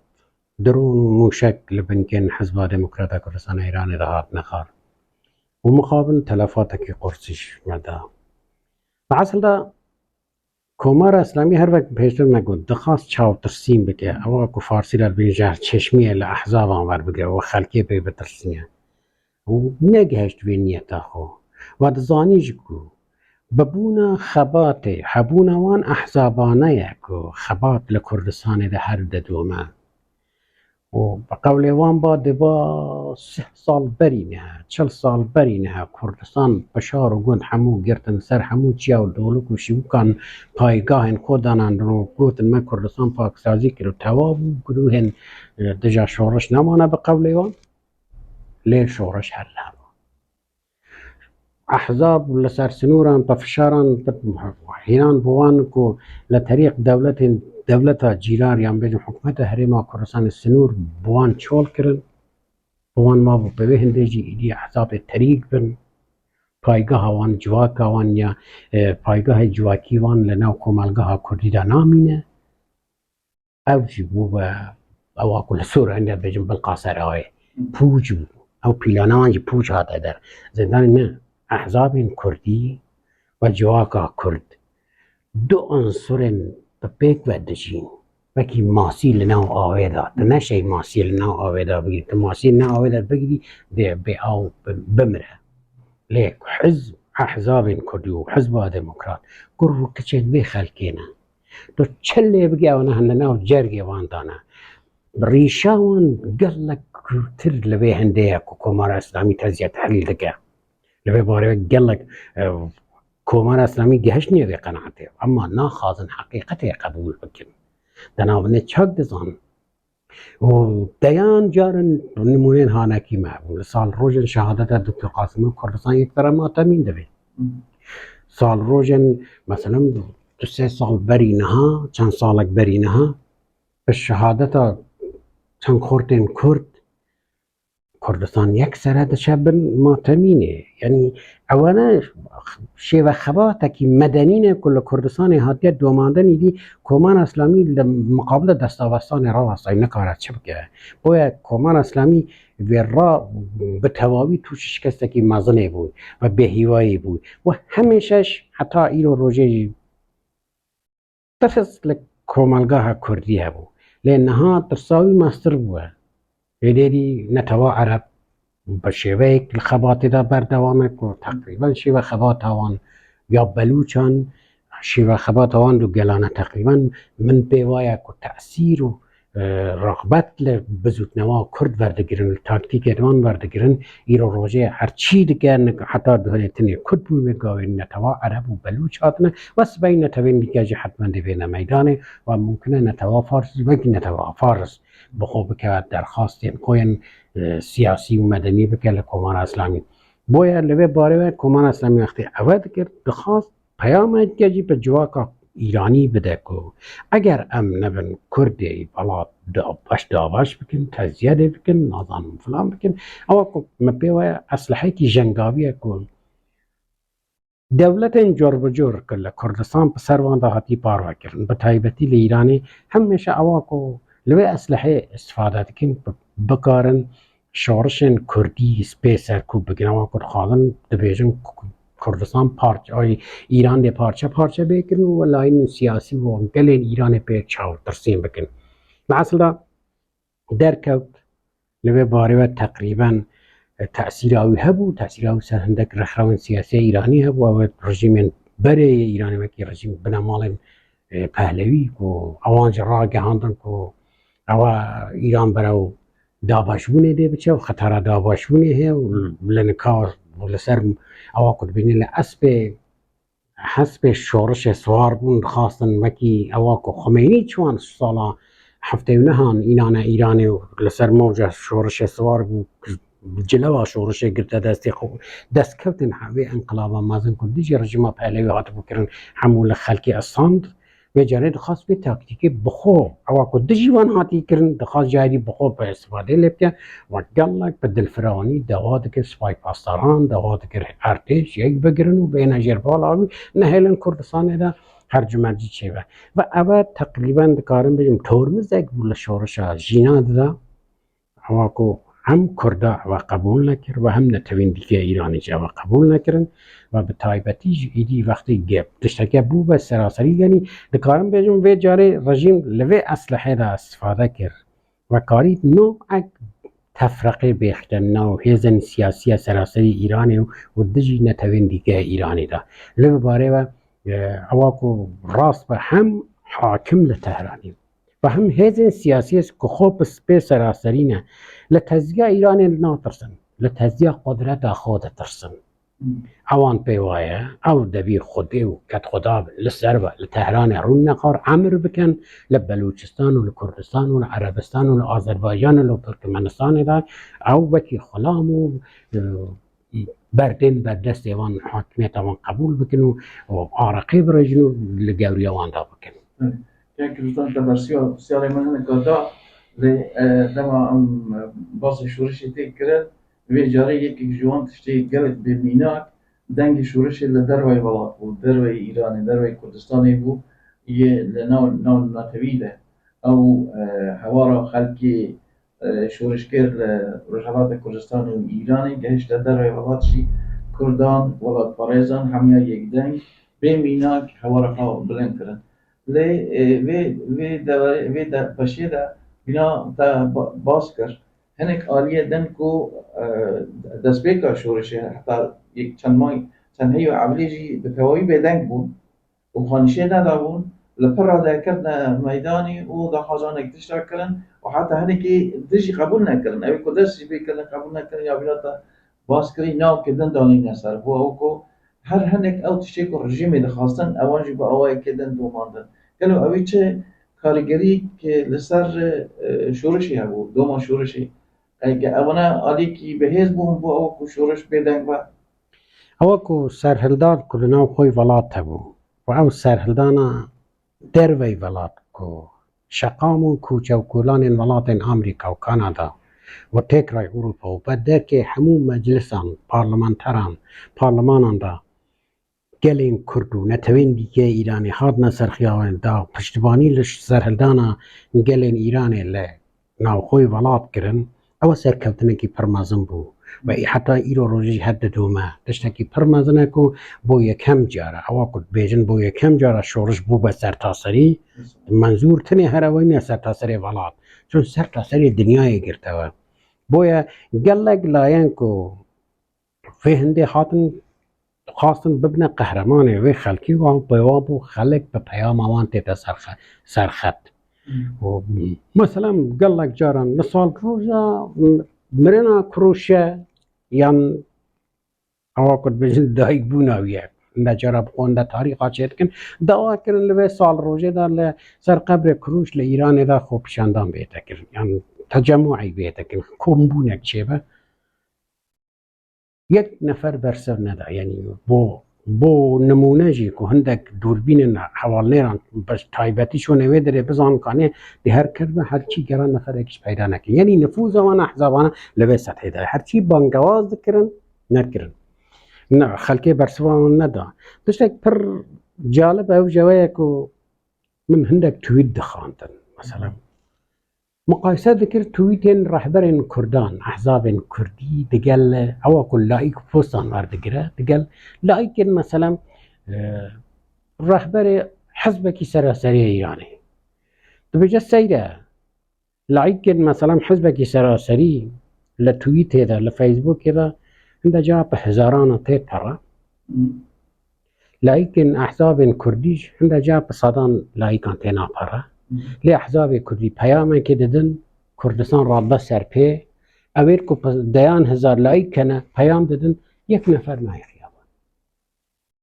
dron û mûşek li binkên Hizba Demokrat a Kurdistana Îranê de hatine xwarin. Û mixabin telefatekî qursî ji me da. Bi esil de Komara Îslamî her wek pêştir me got, dixwast çawtirsîn bike. Ewa ku farsî re dibêjin çeşmiyê li ehzaban werbigire û xelkê pê bitirsîne. Û negihişt vê niyeta xwe. We dizanî jî ku bibûna xebatê, hebûna wan ehzabane ye ku xebat li Kurdistanê de her didome. Û bi qewlê wan ba dê ba sih sal berî niha, çil sal berî niha Kurdistan bi şar û gund hemû girtin ser hemû çiya û dolik û şîwikan paygahên xwe danandin û gotin me Kurdistan paksazî kir û tewa bû, guruhên, e, dija şoreş nemane bi qewlê wan. Lê şoreş her li hema. Ehzab li ser sinûran bi fişaran hînan bi wan ku li terîq dewletên, dewleta cîran yan bêjin hikûmeta Herêma Kurdistanê sinûr bi wan çol kirin, bi wan mabû bi wê hindê jî êdî ehzabê terîk bin, paygeha wan, civaka wan ya, e, paygehê civakî wan li nav komelgeha kurdî de namîne. Ev jî bû be ewa ku li Sûriyê ne bêjin bilqa ser awê. Pûc bû. Ew pîlana wan jî pûc hate der. Zindanê ne ehzabên kurdî ve civaka kurd. Du unsurên bi pêk ve dijîn. Wekî masî li nav awê de. Tu neşey masî li nav awê de bigirî. Tu masî li nav awê de bigirî, dê bê aw bi-, bimire. Lê hizb, ehzabên kurdî û hizba demokrat, kur û kiçên vê xelkê ne. Tu çi lê bike, ew ne hene nav cergê wan dane. Rîşa wan gelek kûrtir li vê hindê ye ku Komara Îslamî teziyet hil dike. Li vê barê gelek, e, Komara Îslamî gehiştine vê qenaetê. Ema naxwazin heqîqetê qebûl bikin. Dena binê çak dizanin. û deyan carin nimûnên hanekî me hebûn. Li sal rojên şehadeta Doktor Qasimê Kurdistan yek ferema temîn dibê. Sal rojên, meselen, du sê sal berî niha, çend salek berî niha, bi şehadeta çend xortên Kurd, Kurdistan yek sere diçe bin matemînê. Yanî ewana şêve xebatekî medenî ne ku li Kurdistanê hatiye domandin, îdî Komara Îslamî li miqabile destabestanê rawestayî, nikare çi bike. Boye Komara Îslamî vê ra bi tewawî tûşî şikestekî mezinê bû ve bêhîwayî bû. We hemêşeş heta îro rojê jî tirs li komelgaha Kurdî hebû. Lê niha tirsa wî mestir bûye. Êdî netewa Ereb bi şêweyek li xebatê de berdewam e ku teqrîben şêwe xebata wan ya Belûçan, şêwe xebata wan du gelane teqrîben min pê waye ku tesîr û, e, rexbet li bizûtnewa Kurd verdigirin, li taktîkên wan verdigirin, îro rojê her çî dike, nik-, heta duhêlê tinê Kurd bû, wê gavê netewa Ereb û Belûç hatine, we sibeyî netewên dîke jî hetmen dê bêne meydanê, we mumkin e netewa Fars, wekî netewa Fars bi xwe bikeve derxastên xwe yên, e, siyasî û medenî bike li Komara Îslamî. Boye li vê barê ve Komara Îslamî wextê ewe dikir, dixwast peyamek dike jî bi civaka Îranî bide ku eger em nebin Kurdê welat da-, baş dabaş bikin, teziyedê bikin, nazanim filan bikin, ewa ku me pê waya eslehekî jengavî ye ku dewletên cor bi cor ku li Kurdistan bi ser wan de hatî parve kirin, bi taybetî li Îranê, hemêşe ewa ku li vê eslehê istifade dikin, bi-, bikarin şorişên Kurdî spê serkûb bikin. Ewa ku dixwazin, dibêjin ku Kurdistan parçe, ay, Îran dê parçe parçe bê kirin û welayînên siyasî û gelên Îranê pê çaw tirsîn bikin. Li esil de derkewt, li vê barê ve teqrîben, e, tesîra wî hebû, tesîra wî ser hindek rexnewên siyasî ya Îranî hebû, ew rejîmên berê yê Îranê wekî rejîm binemalên, e, Pehlewî ku ewan jî ragihandin ku ewa Îran berew dabeşbûnê dê biçe û xetera dabeşbûnê heye û li nika li ser ewa ku dibînin li espê hespê şorişê siwar bûn, dixwastin wekî ewa ku Xumeynî çiwan sala heftê û nehan înane Îranê û li ser mewca şorişê siwar bû, cileva şorişê girte destê xwe, destkevtin he-, vê enqilaba mezin ku dijî rejîma Pehlewî hatibû kirin, hemû li xelkê esand. Vê carê dixwast vê taktîkê bi xwe, ewa ku dijî wan hatî kirin, dixwast carî bi xwe bi îstifadê lê bike. Wek gelek bi dilfiranî dawa dikir sipay pasdaran, dawa dikir erdêş yek bigirin û bêne jêr bala wî, nehêlin Kurdistanê de hercûmercî çêbe. Ve eve teqrîben dikarim bêjim tormizek bû li şorişa Jînadê de. Ewa ku hem Kurda ewe qebûl nekir ve hem netewên dîke Îranê jî ewe qebûl nekirin ve bi taybetî jî îdî wextê ge-, tişteke bû ve seraserî, yanî dikarim bêjim vê carê rejîm li vê eslehê de îstifade kir ve karî nokek tefreqê bêxte nav hêzên siyasî ya seraserî Îranê û, û dijî netewên dîke ya Îranê de. Li vê barê ve, e, ewa ku rast be hem hakim li Tehranê ve hem hêzên siyasî ku xwe bi spê seraserî ne, li tezya Îranê natirsin, li tezya qudreta xwe ditirsin. Ewan pê waye, ew debî xwedê û kedxweda li ser ve li Tehranê rûn nexar emir bikin, li Belûçistan û li Kurdistan û li Erebistan û li Azerbaycan û li Tirkmenistanê de ew wekî xulam û, e, berdên ber destê wan hakimiyeta wan qebûl bikin û, û areqê birêjin û li gewriya wan de bikin. Kek Ruslan, te bersiva pisyarê min hineka da, lê, e, dema em, e, basê şorişê tê kirin, vê carê yekek ji wan tiştê gelek bê mînak, dengê şorişê li derveyî welat bû, derveyî Îranê, derveyî Kurdistanê bû, yê li nav, nav netewî de. Ew, e, hewara xelkê, e, şorişger li Rojhilata Kurdistanê û Îranê gehişte derveyî welat jî Kurdan, welatparêzan hemiya yekdeng bê mînak hewara xwe bilind kirin. Lê, e, vê, vê deverê, vê de, beşê de bîna te ba-, bas kir. Hinek aliyê din ku, e, destpêka şorişê heta yek çend may, çend heyî û ewilî jî bi tewayî bêdeng bûn û xwe nîşê nedabûn, li pir re derketine meydanê û daxwazan yek tişt re kirin û heta hinekî dijî qebûl nekirin. Ew ku dest jî pê kirin qebûl nekirin ya bîna te bas kirî, navkê din danîne ser. Bo ew ku her hinek ew tiştê ku rejîmê dixwastin, ewan jî bi awayekê din domandin. Gelo ew ê çi karîgerî ki li ser, e, şorişê hebû, doma şorişê? Eke ewana alîkî bihêz bûn bo ew ku şoriş bêdeng be? Ewa ku serhildan ku li nav xwe welat hebû û ew serhildana derveyî welat ku şeqam û kûçe û kolanên welatên Amerîka û Kanada Û têk ray Ewropa û be derkê hemû meclisan, parlamenteran, parlimanan de gelên Kurd û netewên dîke Îranê hatine ser xiyaban da piştivanî li serhildana gelên Îranê li navxweyê welat kirin, ew serkeftinekî pir mezin bû. Ve heta îro rojî jî her didome. Tiştekî pir mezin e ku bo yekem cara, ewa ku dibêjin bo yekem cara şoriş bûbe sertaserî, menzûr tenê her ew nîne sertaserê welat. Çun sertaserê dinyayê girtewe. Boye gelek layen ku vê hindê hatin xwastin bibine qehremanê vê xelkî wan pêwan bû xelk bi peyama wan tête serxe-, serxet. Û, mesela gelek caran li sal roja mirina Kurûşe yan ewa ku dibêjin dayikbûna wî ye. Hinde cara bi xwe hinde tarîxa çêdikin. Dawa kirin li vê sal rojê de li ser qebrê Kurûş li Îranê de xwepişandan bête kirin. Yan tecemû'î bête kirin. Kombûnek çêbe. Yek nefer bersiv neda. Yanî bo, bo nimûne jî ku hindek dûrbînên hevalnêran bi taybetî şûnê wê derê bizanin kanê di her ker be her çî gera neferek jî peyda nekin. Yanî nifûza wan ehzabana li vê sethê de. Her çî bangewaz dikirin, nekirin. Ne, xelkê bersiva wan neda. Tiştek pir calib ew jewe ye ku min hindek tweet dixwandin. Mesela, muqayese dikir tweetên rehberên Kurdan, ehzabên Kurdî digel ewa ku laîk postan werdigire, digel laîkên, mesela, e, rehberê hizbekî seraserî yê Îranê. Dibêje seyre, laîkên, mesela, hizbekî seraserî li Twîtê de, li Facebookê de, hinde cara bi hezarana tê pere. Laîkên ehzabên Kurdî jî hinde cara bi sedan laîkan têna pere. Lê ehzabê Kurdî peyamekê didin, Kurdistan radibe ser pê. Ew ê ku bi deyan hezar laîk kene, peyam didin, yek nefer nayê xiyaban.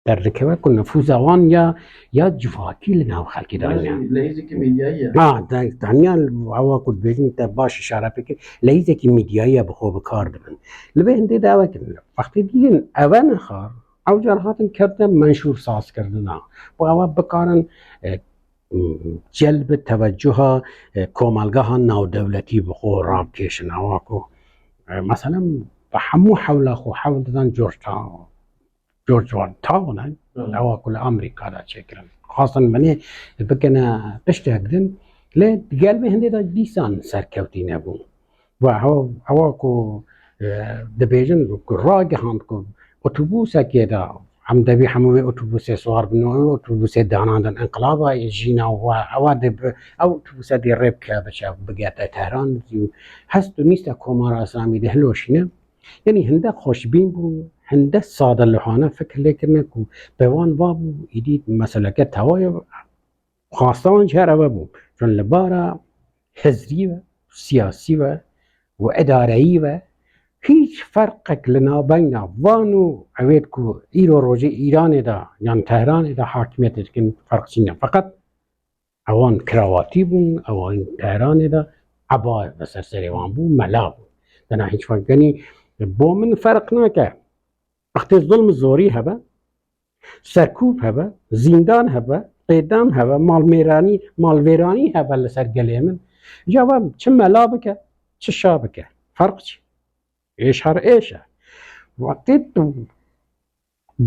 Derdikeve ku nifûza wan ya, ya civakî li nav xelkê de hene. Lehîzekî medyayî ye. Ha, de, tenya ewa ku dibêjin te baş îşare pê kir, lehîzekî medyayî ye bi xwe bi kar dibin. Li vê hindê de ew e kirin. Wextê dîtin ev e nexar, ew car hatin kevte menşûr sazkirina. Bo ewa bikarin, e, celbi tevecuha, e, komelgeha navdewletî bi xwe rabikêşin. Ewa ku, e, meselen, bi hemû hewla xwe hewl didan George Town. George Town e, ewa ku li Amerîka de çêkirin. Xwestin binê bikene tiştek din, lê di gel vê hindê de dîsan serkewtî nebû. Ve ew, ewa ku, e, dibêjin ku ragihand ku otobûsekê de em devî hemû wê otobûsê siwar bin û wê otobûsê danandin inqilaba jîna we ewa dê bi, ew otobûse dê rê bike biçe bigerte Tehran û hest û nîste Komara Îslamî dê hiloşîne. Yanî hinde xweşbîn bûn, hinde sade lihane fikir lê kirine ku bi wan va bû, îdî meseleke tewa ye, xwasta wan jî her ev e bû. Çun li bara hizrî ve, siyasî ve û idareyî ve hîç ferqek li navbeyna van û ewêt ku îro rojê Îranê de yan Tehranê de hakimiyetê dikin ferq çin e. Feqet ewan kirawatî bûn, ewan Tehranê de eba li ser serê wan bû, mela bû. Dena hîç ferq, yanî bo min ferq nake. Wextê zulm zorî hebe, serkûb hebe, zîndan hebe, qêdam hebe, malmêranî, malvêranî hebe li ser gelê min. Ca ve çi mela bike, çi şa bike. Ferq çi? Êş her êş e. Wextê tu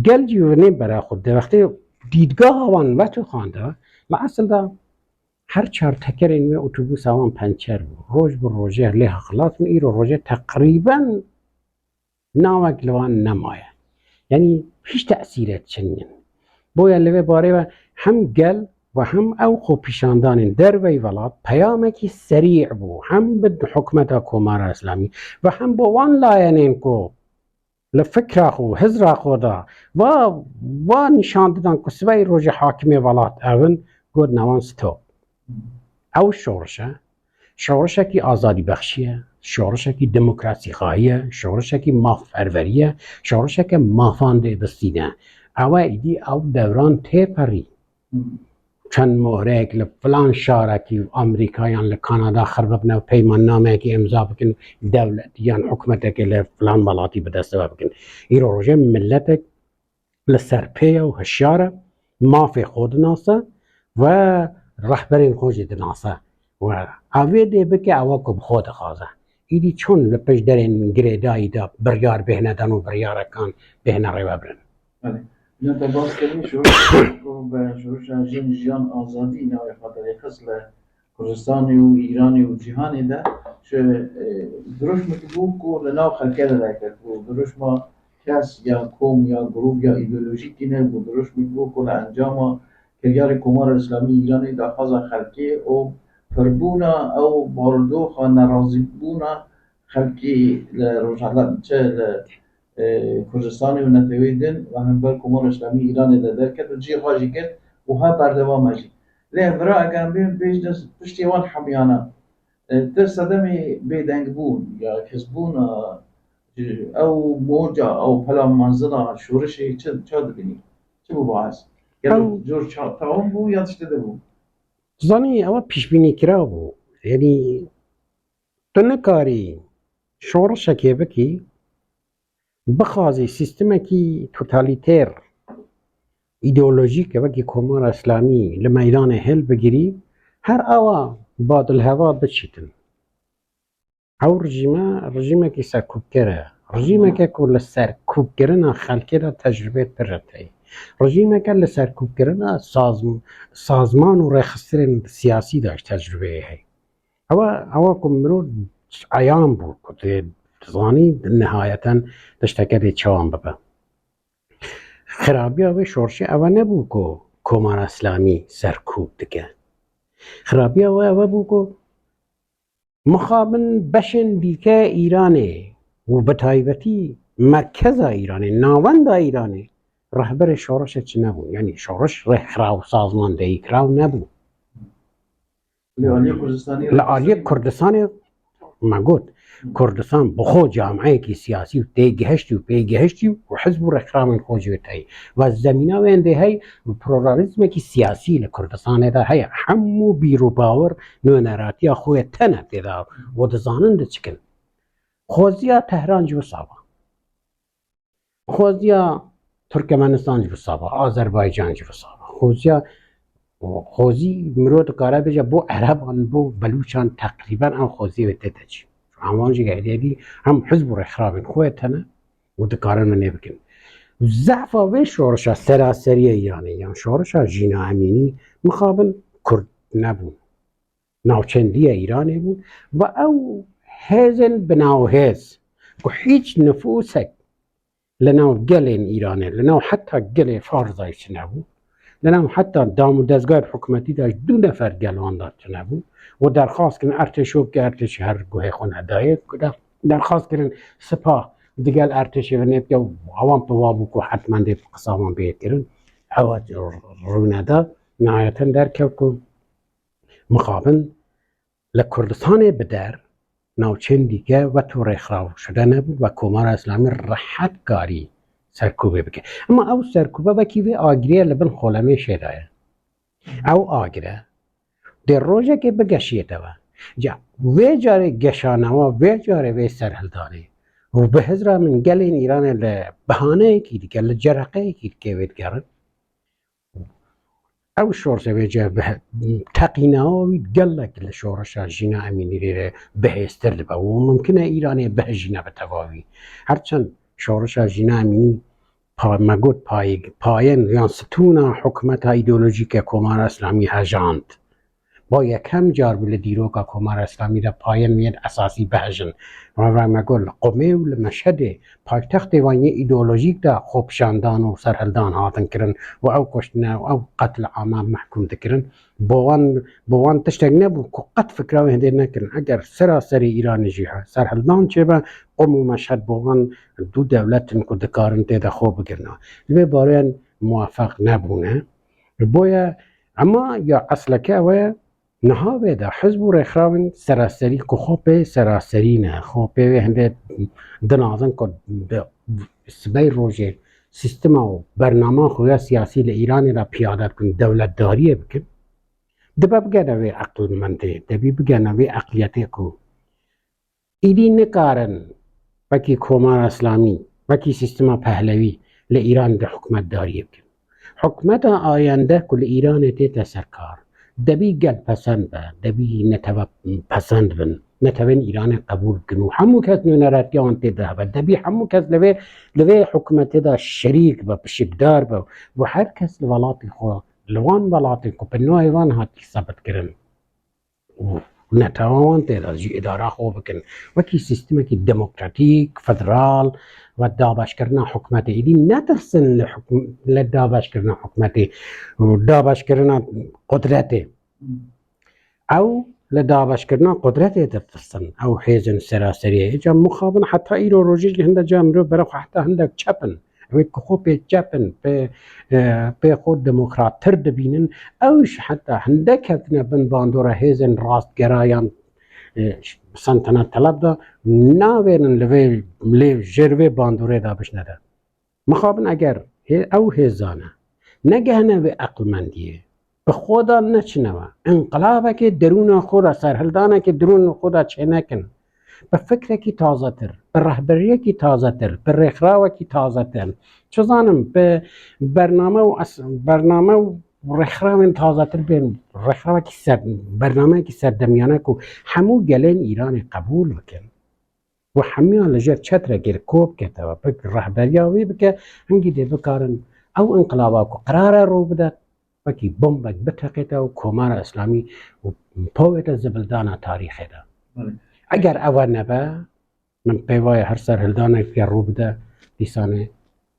gel cî vinê bere xwe de, wextê dîdgeha wan vetixwande, li esil de her çar tekerên wê otobûsa wan pençer bû. Roj bi rojê lê xilas bûn, îro rojê teqrîben navek li wan nemaye. Yanî hîç tesîrê çin in. Boye li vê barê ve hem gel ve hem ew xwepîşandanên derveyî welat peyamekî serî bû. Hem bi hikûmeta Komara Îslamî ve hem bo wan layenên ku li fikra xwe, hizra xwe de va, va nîşan didan ku sibehê rojê hakimê welat ew in, gotina wan stop. Ew şoriş e. Şorişekî azadîbexşî ye, şorişekî demokrasîxahî ye, şorişekî mafperwerî ye, şorişeke mafan dê bistîne. Ew e îdî ew dewran têperî. Çend mohreyek li filan şarekî Amerîka yan li Kanada xir bibine û peymannameyekî îmza bikin, dewlet yan hikûmetekê li filan welatî bi dest we bikin. Îro rojê miletek li ser pê ye û hişyar e, mafê xwe dinase ve rehberên xwe jî dinase. Ve evê dê bike ewa ku bi xwe dixwaze. Îdî çon li pişt derên girêdayî de biryar bêhne dan û biryarekan bêhne rêvebirin. Belê. Hûn te bas kirin, şoreş ku bi şoreşa jin, jiyan, azadî navê xwe derêxist li Kurdistanê û Îranê û cîhanê de, ji, e, dirûşmek bû ku li nav xelkê de derket, ku dirûşma kes ya kom ya grûp ya îdeolojîkî ne, ku dirûşmek bû ku li encama kiryarê Komara Îslamî Îranê daxwaza xelkê û pirbûna ew barodoxa nerazîbûna xelkê li Rojhela, çi li, e, Kurdistanê û netewê din ve hember Komara Îslamî Îranê de derket û cihê xwe jî girt û ha berdewam e jî. Lê vira eger em bên pêş de piştî wan hemiyana, e, ti sedemê bêdengbûn ya kesbûna, e, ew moca, ew pela mezina şoreşê çi, ça dibînî? Çi bû baez? Gelo Ew cor ça-, tawin bû ya tiştê de bû? Zanî, ewa pîşbînî kira bû. Yanî, tu nikarî şoreşekê bikî, bixwazî sîstemekî totalîter, îdeolojîk, wekî Komara Îslamî li meydanê hilbigirî, her awa badilheva biçîtin. Ew rejîme, rejîmekî serkûbker e. Rejîmeke ku li serkûbkirina xelkê de tecrûbeyê pir heye. Rejîmeke li serkûbkirina sazm-, sazman û rêxistinên siyasî de jî tecrûbeyê heye. Ewa, ewa ku mirov eyan bû, ku tu dizanî nihayeten tişteke dê çawan bibe. Xirabiya vê şorşê ewe nebû ku Komara Îslamî serkûb dike. Xirabiya wê ewe bû ku mixabin beşên dîke Îranê û bi taybetî merkeza Îranê, navenda Îranê, rehberê şoreşê çi nebûn. Yanî şoreş rêxiraw, sazmandehî kiraw nebû. Li aliyê Kurdistanê Li aliyê Kurdistanê me got, Kurdistan bi xwe camiyekî siyasî û têgihiştî û pêgihiştî û hizb û rêxistinên xwe jî tê. Ve zemîna wê hindê heye, pluralîzmekî siyasî li Kurdistanê de heye. Hemû bîr û bawer nûneratiya xwe tene tê de û dizanin diçikin. Xoziya Tehran jî wisa bû. Xoziya Turkmenistan jî wisa bû, Azerbaycan jî wisa bû. Xoziya, xozî mirov dikare bêje bo Ereban, bo Belûçan teqrîben ew xoziyê wê tête çî. Ewan jî êdî hem hizb û rêxirabên xwe tene û dikarin wê nê bikin. Zefa vê şoreşa seraserî ye, yanî yan şoreşa Jîna Emînî mixabin Kurd nebûn. Navçendiya Îranê bû ve ew hêzên binavhêz ku hîç nifûsek li nav gelên Îranê, li nav heta gelê Farzayê çi nebû, li nav heta dam û dezgahê hikûmetî de ji du nefer gel wan de çi nebû û derxwaz kirin Ertêşê bike, Ertêşê her guhê xwe nedayê, ku de derxwaz kirin Sipa digel Ertêşê ve nêbike û ewan bi wa bû ku hetmen dê qisa wan bê kirin. Ewa rûne de nihayeten derkevt ku mixabin li Kurdistanê bi der navçeyên dîke wek rêxiraw şude nebû ve Komara Îslamî rehet karî serkûbê bike. Ema ew serkûbe wekî vê agirê ye li bin xolemê şêdaye. Ew agire dê rojekê bigeşiyête we. Ca vê carê geşanewa, vê carê vê serhildanê û bi hizra min gelên Îranê li bihaneyekî dike, li cereqeyekî dike wê digerin. Ew şorse vê cihê teqînawa wî gelek li şoreşa Jîna Emînî rê bihêztir dibe û mimkin e Îranê bihejîne bi tevawî. Her çend şoreşa Jîna Emînî pa-, me got payê-, payên yan stûna hikûmeta îdeolojîk e Komara Îslamî hejand. Bo yekem car bû li dîroka Komara Îslamî de payên wê yên esasî bihejin. Revra me got li Qumê û li Meşhedê paytextê wan yê îdeolojîk de xwepişandan û serhildan hatin kirin û ew kuştine û ew qetl ama mehkûm dikirin. Bo wan, bo wan tiştek nebû ku qet fikra wê hindê nekirin. Eger seraserî Îranê jî he-, serhildan çêbe, Qum û Meşhed bo wan du dewlet in ku dikarin tê de xwe bigirina. Li vê baroyan muwefeq nebûne. Boye, ema ya esleke ew e, niha vê de hizb û rêxrawên seraserî ku xwe pê seraserî ne, xwe pê wê hindê dinazin ku bi sibey rojê sîstema û bernama xwe ya siyasî li Îranê de piyade bikin, dewletdariyê bikin, dibe bigene vê eqilmendê, debî bigene vê eqliyetê ku Îdî nikarin wekî Komara Îslamî, wekî sîstema Pehlewî li Îranê de hikûmetdariyê bikin. Hikûmeta ayende ku li Îranê tête ser kar, debî gel pesend be, debî netewe pesend bin. netewên Îranê qebûl bikin û hemû kes nûneretiya wan tê de hebe. Debî hemû kes li vê, li vê hikûmetê de şerîk be, pişikdar be û her kes li welatê xwe, li wan welatên ku bi navê wan hatî sebitkirin û netewa wan tê de jî îdara xwe bikin. Wekî sîstemekî demokratîk, federal ve dabeşkirina hikûmetê. Êdî netirsin li hikûm-, li dabeşkirina hikûmetê û dabeşkirina qudretê. Ew li dabeşkirina qudretê ditirsin. Ew hêzên seraseriyê. Îca mixabin heta îro rojê jî hinde ca mirov bere xwe heta hindek çep in. Ew ê ku xwe pê çep in, pê, e, pê xwe demokrattir dibînin. Ew jî heta hindek ketine bin bandora hêzên rastgera yan, e, ş-, senteneteleb de navênin li vê, lê jêr vê bandorê de bişne de. Mixabin eger hê-, ew hêzane negehine vê eqilmendiyê, bi xwe de neçine we, inqilabekê derûna xwe de, serhildanekê derûna xwe de çênekin, bi fikrekî tazetir, bi rehberiyekî tazetir, bi rêxrawekî tazetir, çi zanim, bi bername û es-, bername û rêxrawên tazetir bên, rêxrawekî ser-, bernameyekî serdemiyane ku hemû gelên Îranê qebûl bikin. Û hemiyan li jêr çetrekê li kop ketewe, bi rehberiya wî bike, hingî dê bikarin ew inqilaba ku qerar e rû bide, wekî bombek biteqête û Komara Îslamî û pawête zibildana tarîxê de. Belê. Eger ew nebe, min pê wayê her serhildanekê rû bide, dîsanê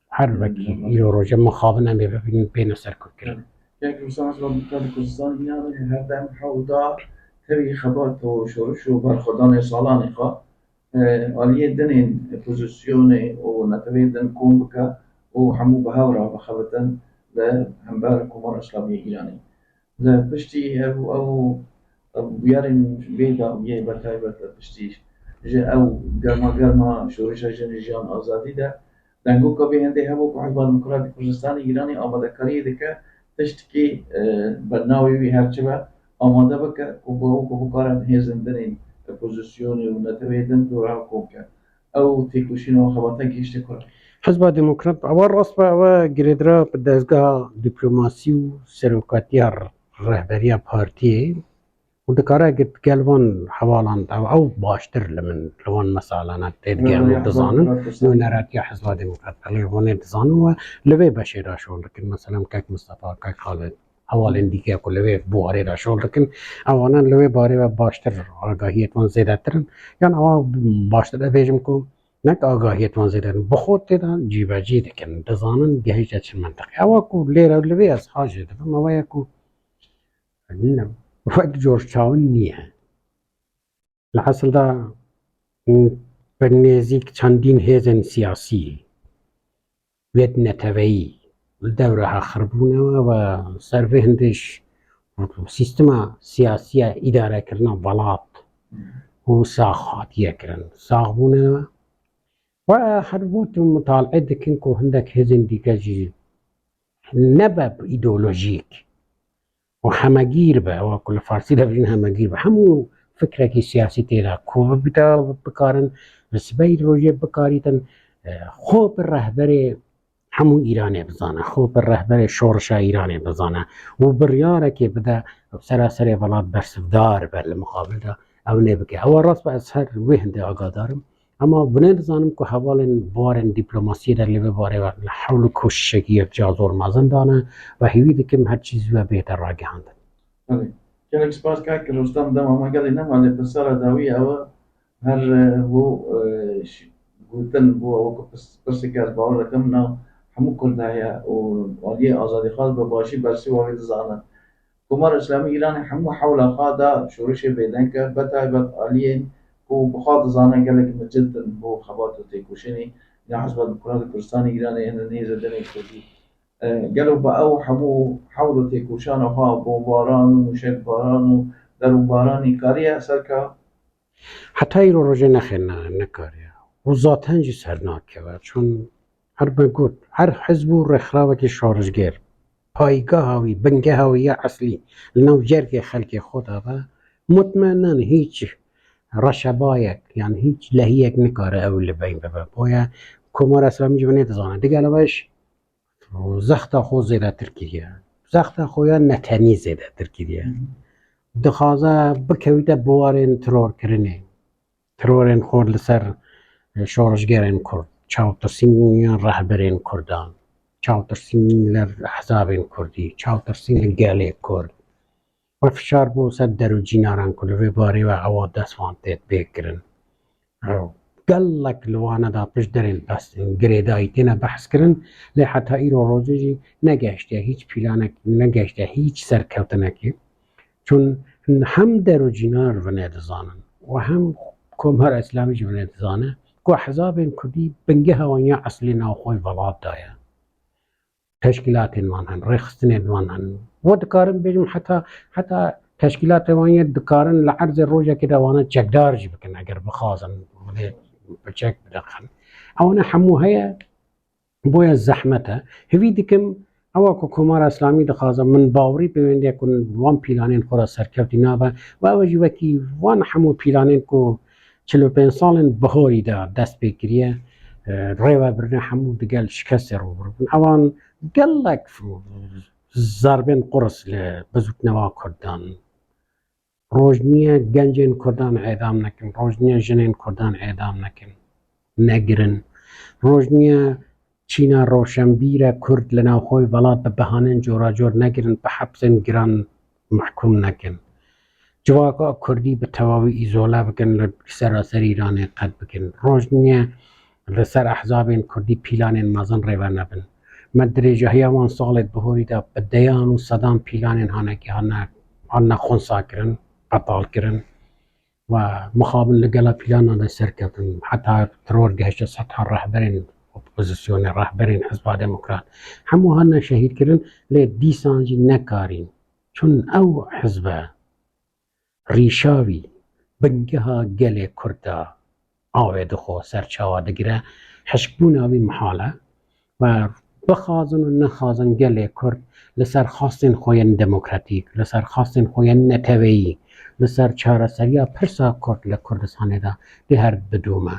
her wekî îro roje mixabin em ê bibînin bêne serkutkirin. Kek Rûstan, ez Demokratê Kurdistan înan e, her dem hewl da tevî xebat û şoriş û berxwedanê salanê xwe, e, aliyê dinên opozîsyonê û netewê din kom bike û hemû bi hev re bixebitin li hember Komara Îslamî ya Îranê. Li piştî ev, ew, ev bûyerên vê dawiyê bi taybet li piştî ji ew germa germa şorişa jin û jiyan azadî de, dengoka vê hindê hebû ku Hizba Demokratîk Kurdistanê Îranê amadekariyê dike tiştekî, e, bi navê wî her çi be, amade bike ku bi, ku bikarin hêzên din ên opozîsyonê û neteweyê din dora kom ke. Ew têkoşîn û xebata gihîşte kura? Hizba Demokrat, ewa rast be, ewa girêdira bi dezgeha dîplomasî û serokatiya rehberiya partiyê û dikare gel van hevalan ew, ew baştir li min, li wan mesalana tê digerin û dizanin. Nûneratiya Hizba Demokrat, belê hûn ê dizanin we li vê beşê de şol dikin. Meselem kek Mistefa, kek Xalid, hevalên dîke ku li vê buharê de şol dikin, ewana li wê barê ve baştir agahiyê wan zêdetir in. Yan ewa baştir dibêjim ku nek agahiyê wan zêdetir in, bi xwe tê de cîbecî dikin, dizanin gehişte çi mentiqê. Ewa ku lêre li vê ez hajê dibim, ewa ye ku ne, wek Georgetown niye. Li esil de, m, bi nêzîk çendîn hêzên siyasî, wê neteweyî li dewra heqir bûne ve ser vê hindê ş-, sîstema siyasî ya îdarekirina welat û sax hatiye kirin, sax bûne ve. Ve her wet mutali'e dikin ku hindek hêzên dîke jî nebe îdeolojîk û hemegîr be, ewa ku li farsî de bijîn hemegîr be, hemû fikrekî siyasî tê de ku bibîte, bikarin li sibeyî rojê bikarîtin, e, xwe bi rehberê hemû Îranê bizane, xwe bi rehberê şorişa Îranê bizane û biryarekê bide, seraserê welat bersivdar be, li muqabil de ew nê bike. Ewa rast be, ez her wê hindê agadar im. Ema binê dizanim ku hevalên buharên dîplomasiyê de li vê barê ve li hewl û koşişekî yekca zor mezin dane ve hêvî dikim her çî zû ve bihête ragihandin. Belê. Gelek spas kak Rostam, dema me gelê nema, lê pirsera dawî ew e, her, e, bû, e, ş-, gotin bû ew ku pirs-, pirseke ez bawer dikim nav hemû Kurd heye û aliyê azadîxwaz bi başî bersiva wê dizanin. Komara Îslamî Îranê hemû hewla xwe da şorişê bêdeng kir, bi taybet aliyên ku bi xwe dizane gelek micid in bo xebat û têkoşînê ya Hizba Demokratîk Kurdistanê Îranê, hindin hêzê dinê Kurdî. E, gelo bi ew hemû hewl û têkoşana xwe, bombaran û mûşekbaran û derûnbaranî kariye serka? Heta îro rojê nexêr ne-, nekariye. Û zaten jî ser nakeve. Çun her me got, her hizb û rêxrawekî şorişgêr, paygeha wî, bingeha wî ya eslî li nav cergê xelkê xwe de be, mutmenan hîç reşebayek, yan hîç lehiyek nikare ew li beyn bibe. Boye Komara Îslamî jî binê dizane. Digel ew jî zexta xwe zêdetir kiriye. Zexta xwe ya netenî zêdetir kiriye. Dixwaze bikewîte biwarên terorkirinê. terorên xwe li ser, e, şorişgerên Kurd, çawtirsîn li rehberên Kurdan, çawtirsîn li ehzabên Kurdî, çawtirsîn li gelê Kurd. Ve fişar bû ser der û cînaran ku li vê barê ve ewa dest wan tê pê kirin. Ew gelek li wana de pişt derên bes girêdayî têne behs kirin, lê heta îro rojê jî negehiştiye hîç pîlanek, negehiştiye hîç serkeftinekê. Çun hem der û cînar vinê dizanin û hem Komara Îslamî jî vinê dizane ku hizabên Kurdî bingeha wan ya eslî navxwe welat de ye. Teşkîlatên wan hene, rêxistinên wan hene. Û dikarim bêjim heta, heta teşkîlatên wan yê dikarin li erzê rojekê de wana çekdar jî bikin, eger bixwazin, wê bi çek bidixin. Ewana hemû heye, boya zehmet e. Hêvî dikim, ewa ku Komara Îslamî dixwaze, min bawerî pêwendî ye ku wan pîlanên xwe re serkevtî nabe. Û ew jî wekî wan hemû pîlanên ku çil û pênc salên bihorî de dest pê kiriye, e, rêvebirine hemû digel şikestê rûbirû bin. Ewan gelek zerbên quris li bizûkneva Kurdan. Roj niye gencên Kurdan edam nekin, roj niye jinên Kurdan edam nekin, negirin. Roj niye çîna rewşenbîre Kurd li navxwe welat bi behanên coracor negirin, bi hepsên giran mehkûm nekin. Civaka Kurdî bi tewawî îzole bikin, li seraserî Îranê qet bikin. Roj niye li ser ehzabên Kurdî pîlanên mezin rêve nebin. Me dirêjahiya wan salê bihorî de bi deyan û sedan pîlanên hanekî hane, hane xunsa kirin, qetal kirin. Û mixabin li gela pîlana de serkeftin. Heta teror gehişte seta rehberên opozisyonê, rehberên Hizba Demokrat. Hemû hane şehîd kirin, lê dîsan jî nekarîn. Çun ew hizbe rîşa wî bingeha gelê Kurd de avê dixwe, serçawa digire, hişkbûna wî mihal e. Û bixwazin û nexwazin gelê Kurd li ser xwastên xwe yên demokratîk, li ser xwastên xwe yên neteweyî, li ser çareseriya pirsa Kurd li Kurdistanê de dê her bidome.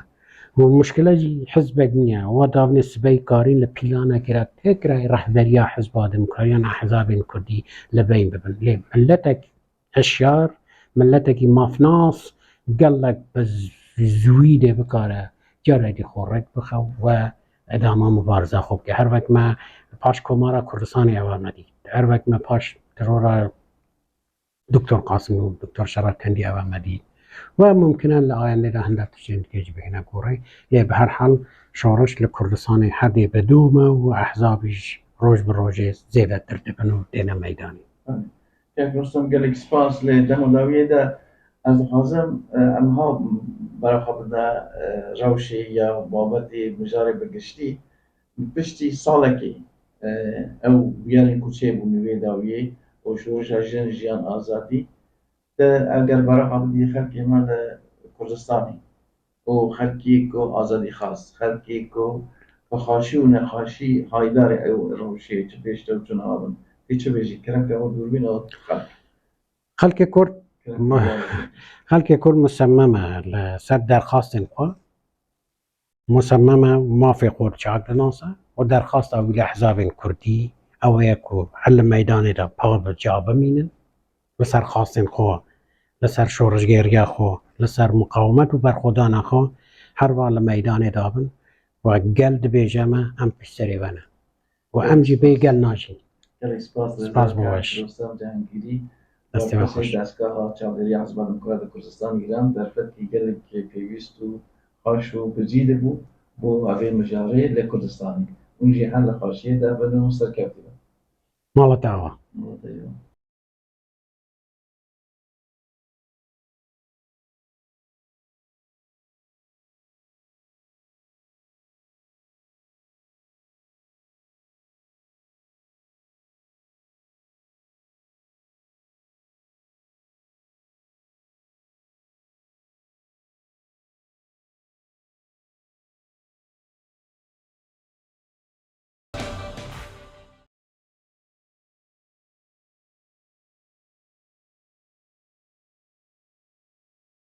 Û muşkile jî hizbek niye. Wa davnê sibey karîn li pîlanekê re têkirayê rehberiya Hizba Demokrat yan ehzabên Kurdî li beyn bibin. Lê miletek hişyar, miletekî mafnas gelek bi zûyî dê bikare carekî xwe rêk bixe û edama mubariza xwe bike. Her wek me paş Komara Kurdistanê ewa me dît. Her wek me paş terora Doktor Qasim û Doktor Şeref Tendî ewa me dît. Û mumkin e li ayendê de hinde tiştên dike jî bihêne gorê. Lê bi her hal şoriş li Kurdistanê her dê bidome û ehzabî jî roj bi rojê zêdetir dibin û têne meydanê. Kek Rostom, gelek spas. Lê dema dawiyê de ez dixwazim, e, em ha beraxa bide, e, rewşê ya babetê mijarê bi giştî. Piştî salekê, e, ew bûyerên ku çêbûn li wê dawiyê û şoreşa jin, jiyan, azadî, te eger beraxa bidî xelkê me li Kurdistanê û xelkê ku azadî xwast, xelkê ku bi xweşî û nexweşî haydarê ew rewşê çi pêş de û çi niha bin, tê çi bêjî? Kerem ke ew dûrbîna xelk. Xelkê Kurd, xelkê Kurd musemmem e li ser derxastên xwe, musemmem e mafê xwe çak dinase û derxasta wî li ehzabên Kurdî ew ye ku her li meydanê de pa bi ca bimînin, li ser xastên xwe, li ser şorişgeriya xwe, li ser muqawimet û berxwedana xwe her wa li meydanê de bin û gel dibêje me, em pişt serê we ne. Û em jî bê gel najîn. Gelek spas. Spas bo weş. Rostam Cihangîrî, Destê we xweş. Destgaha Çavdêriya Hizba Demokrat li Kurdistanê giran, derfetkî gelek pêwîst û xweş û bircî de bû bo evê mijarê li Kurdistanê. Hûn jî her li xweşiyê de bin û serkevtî bin. Mala te ava. Mala te ava.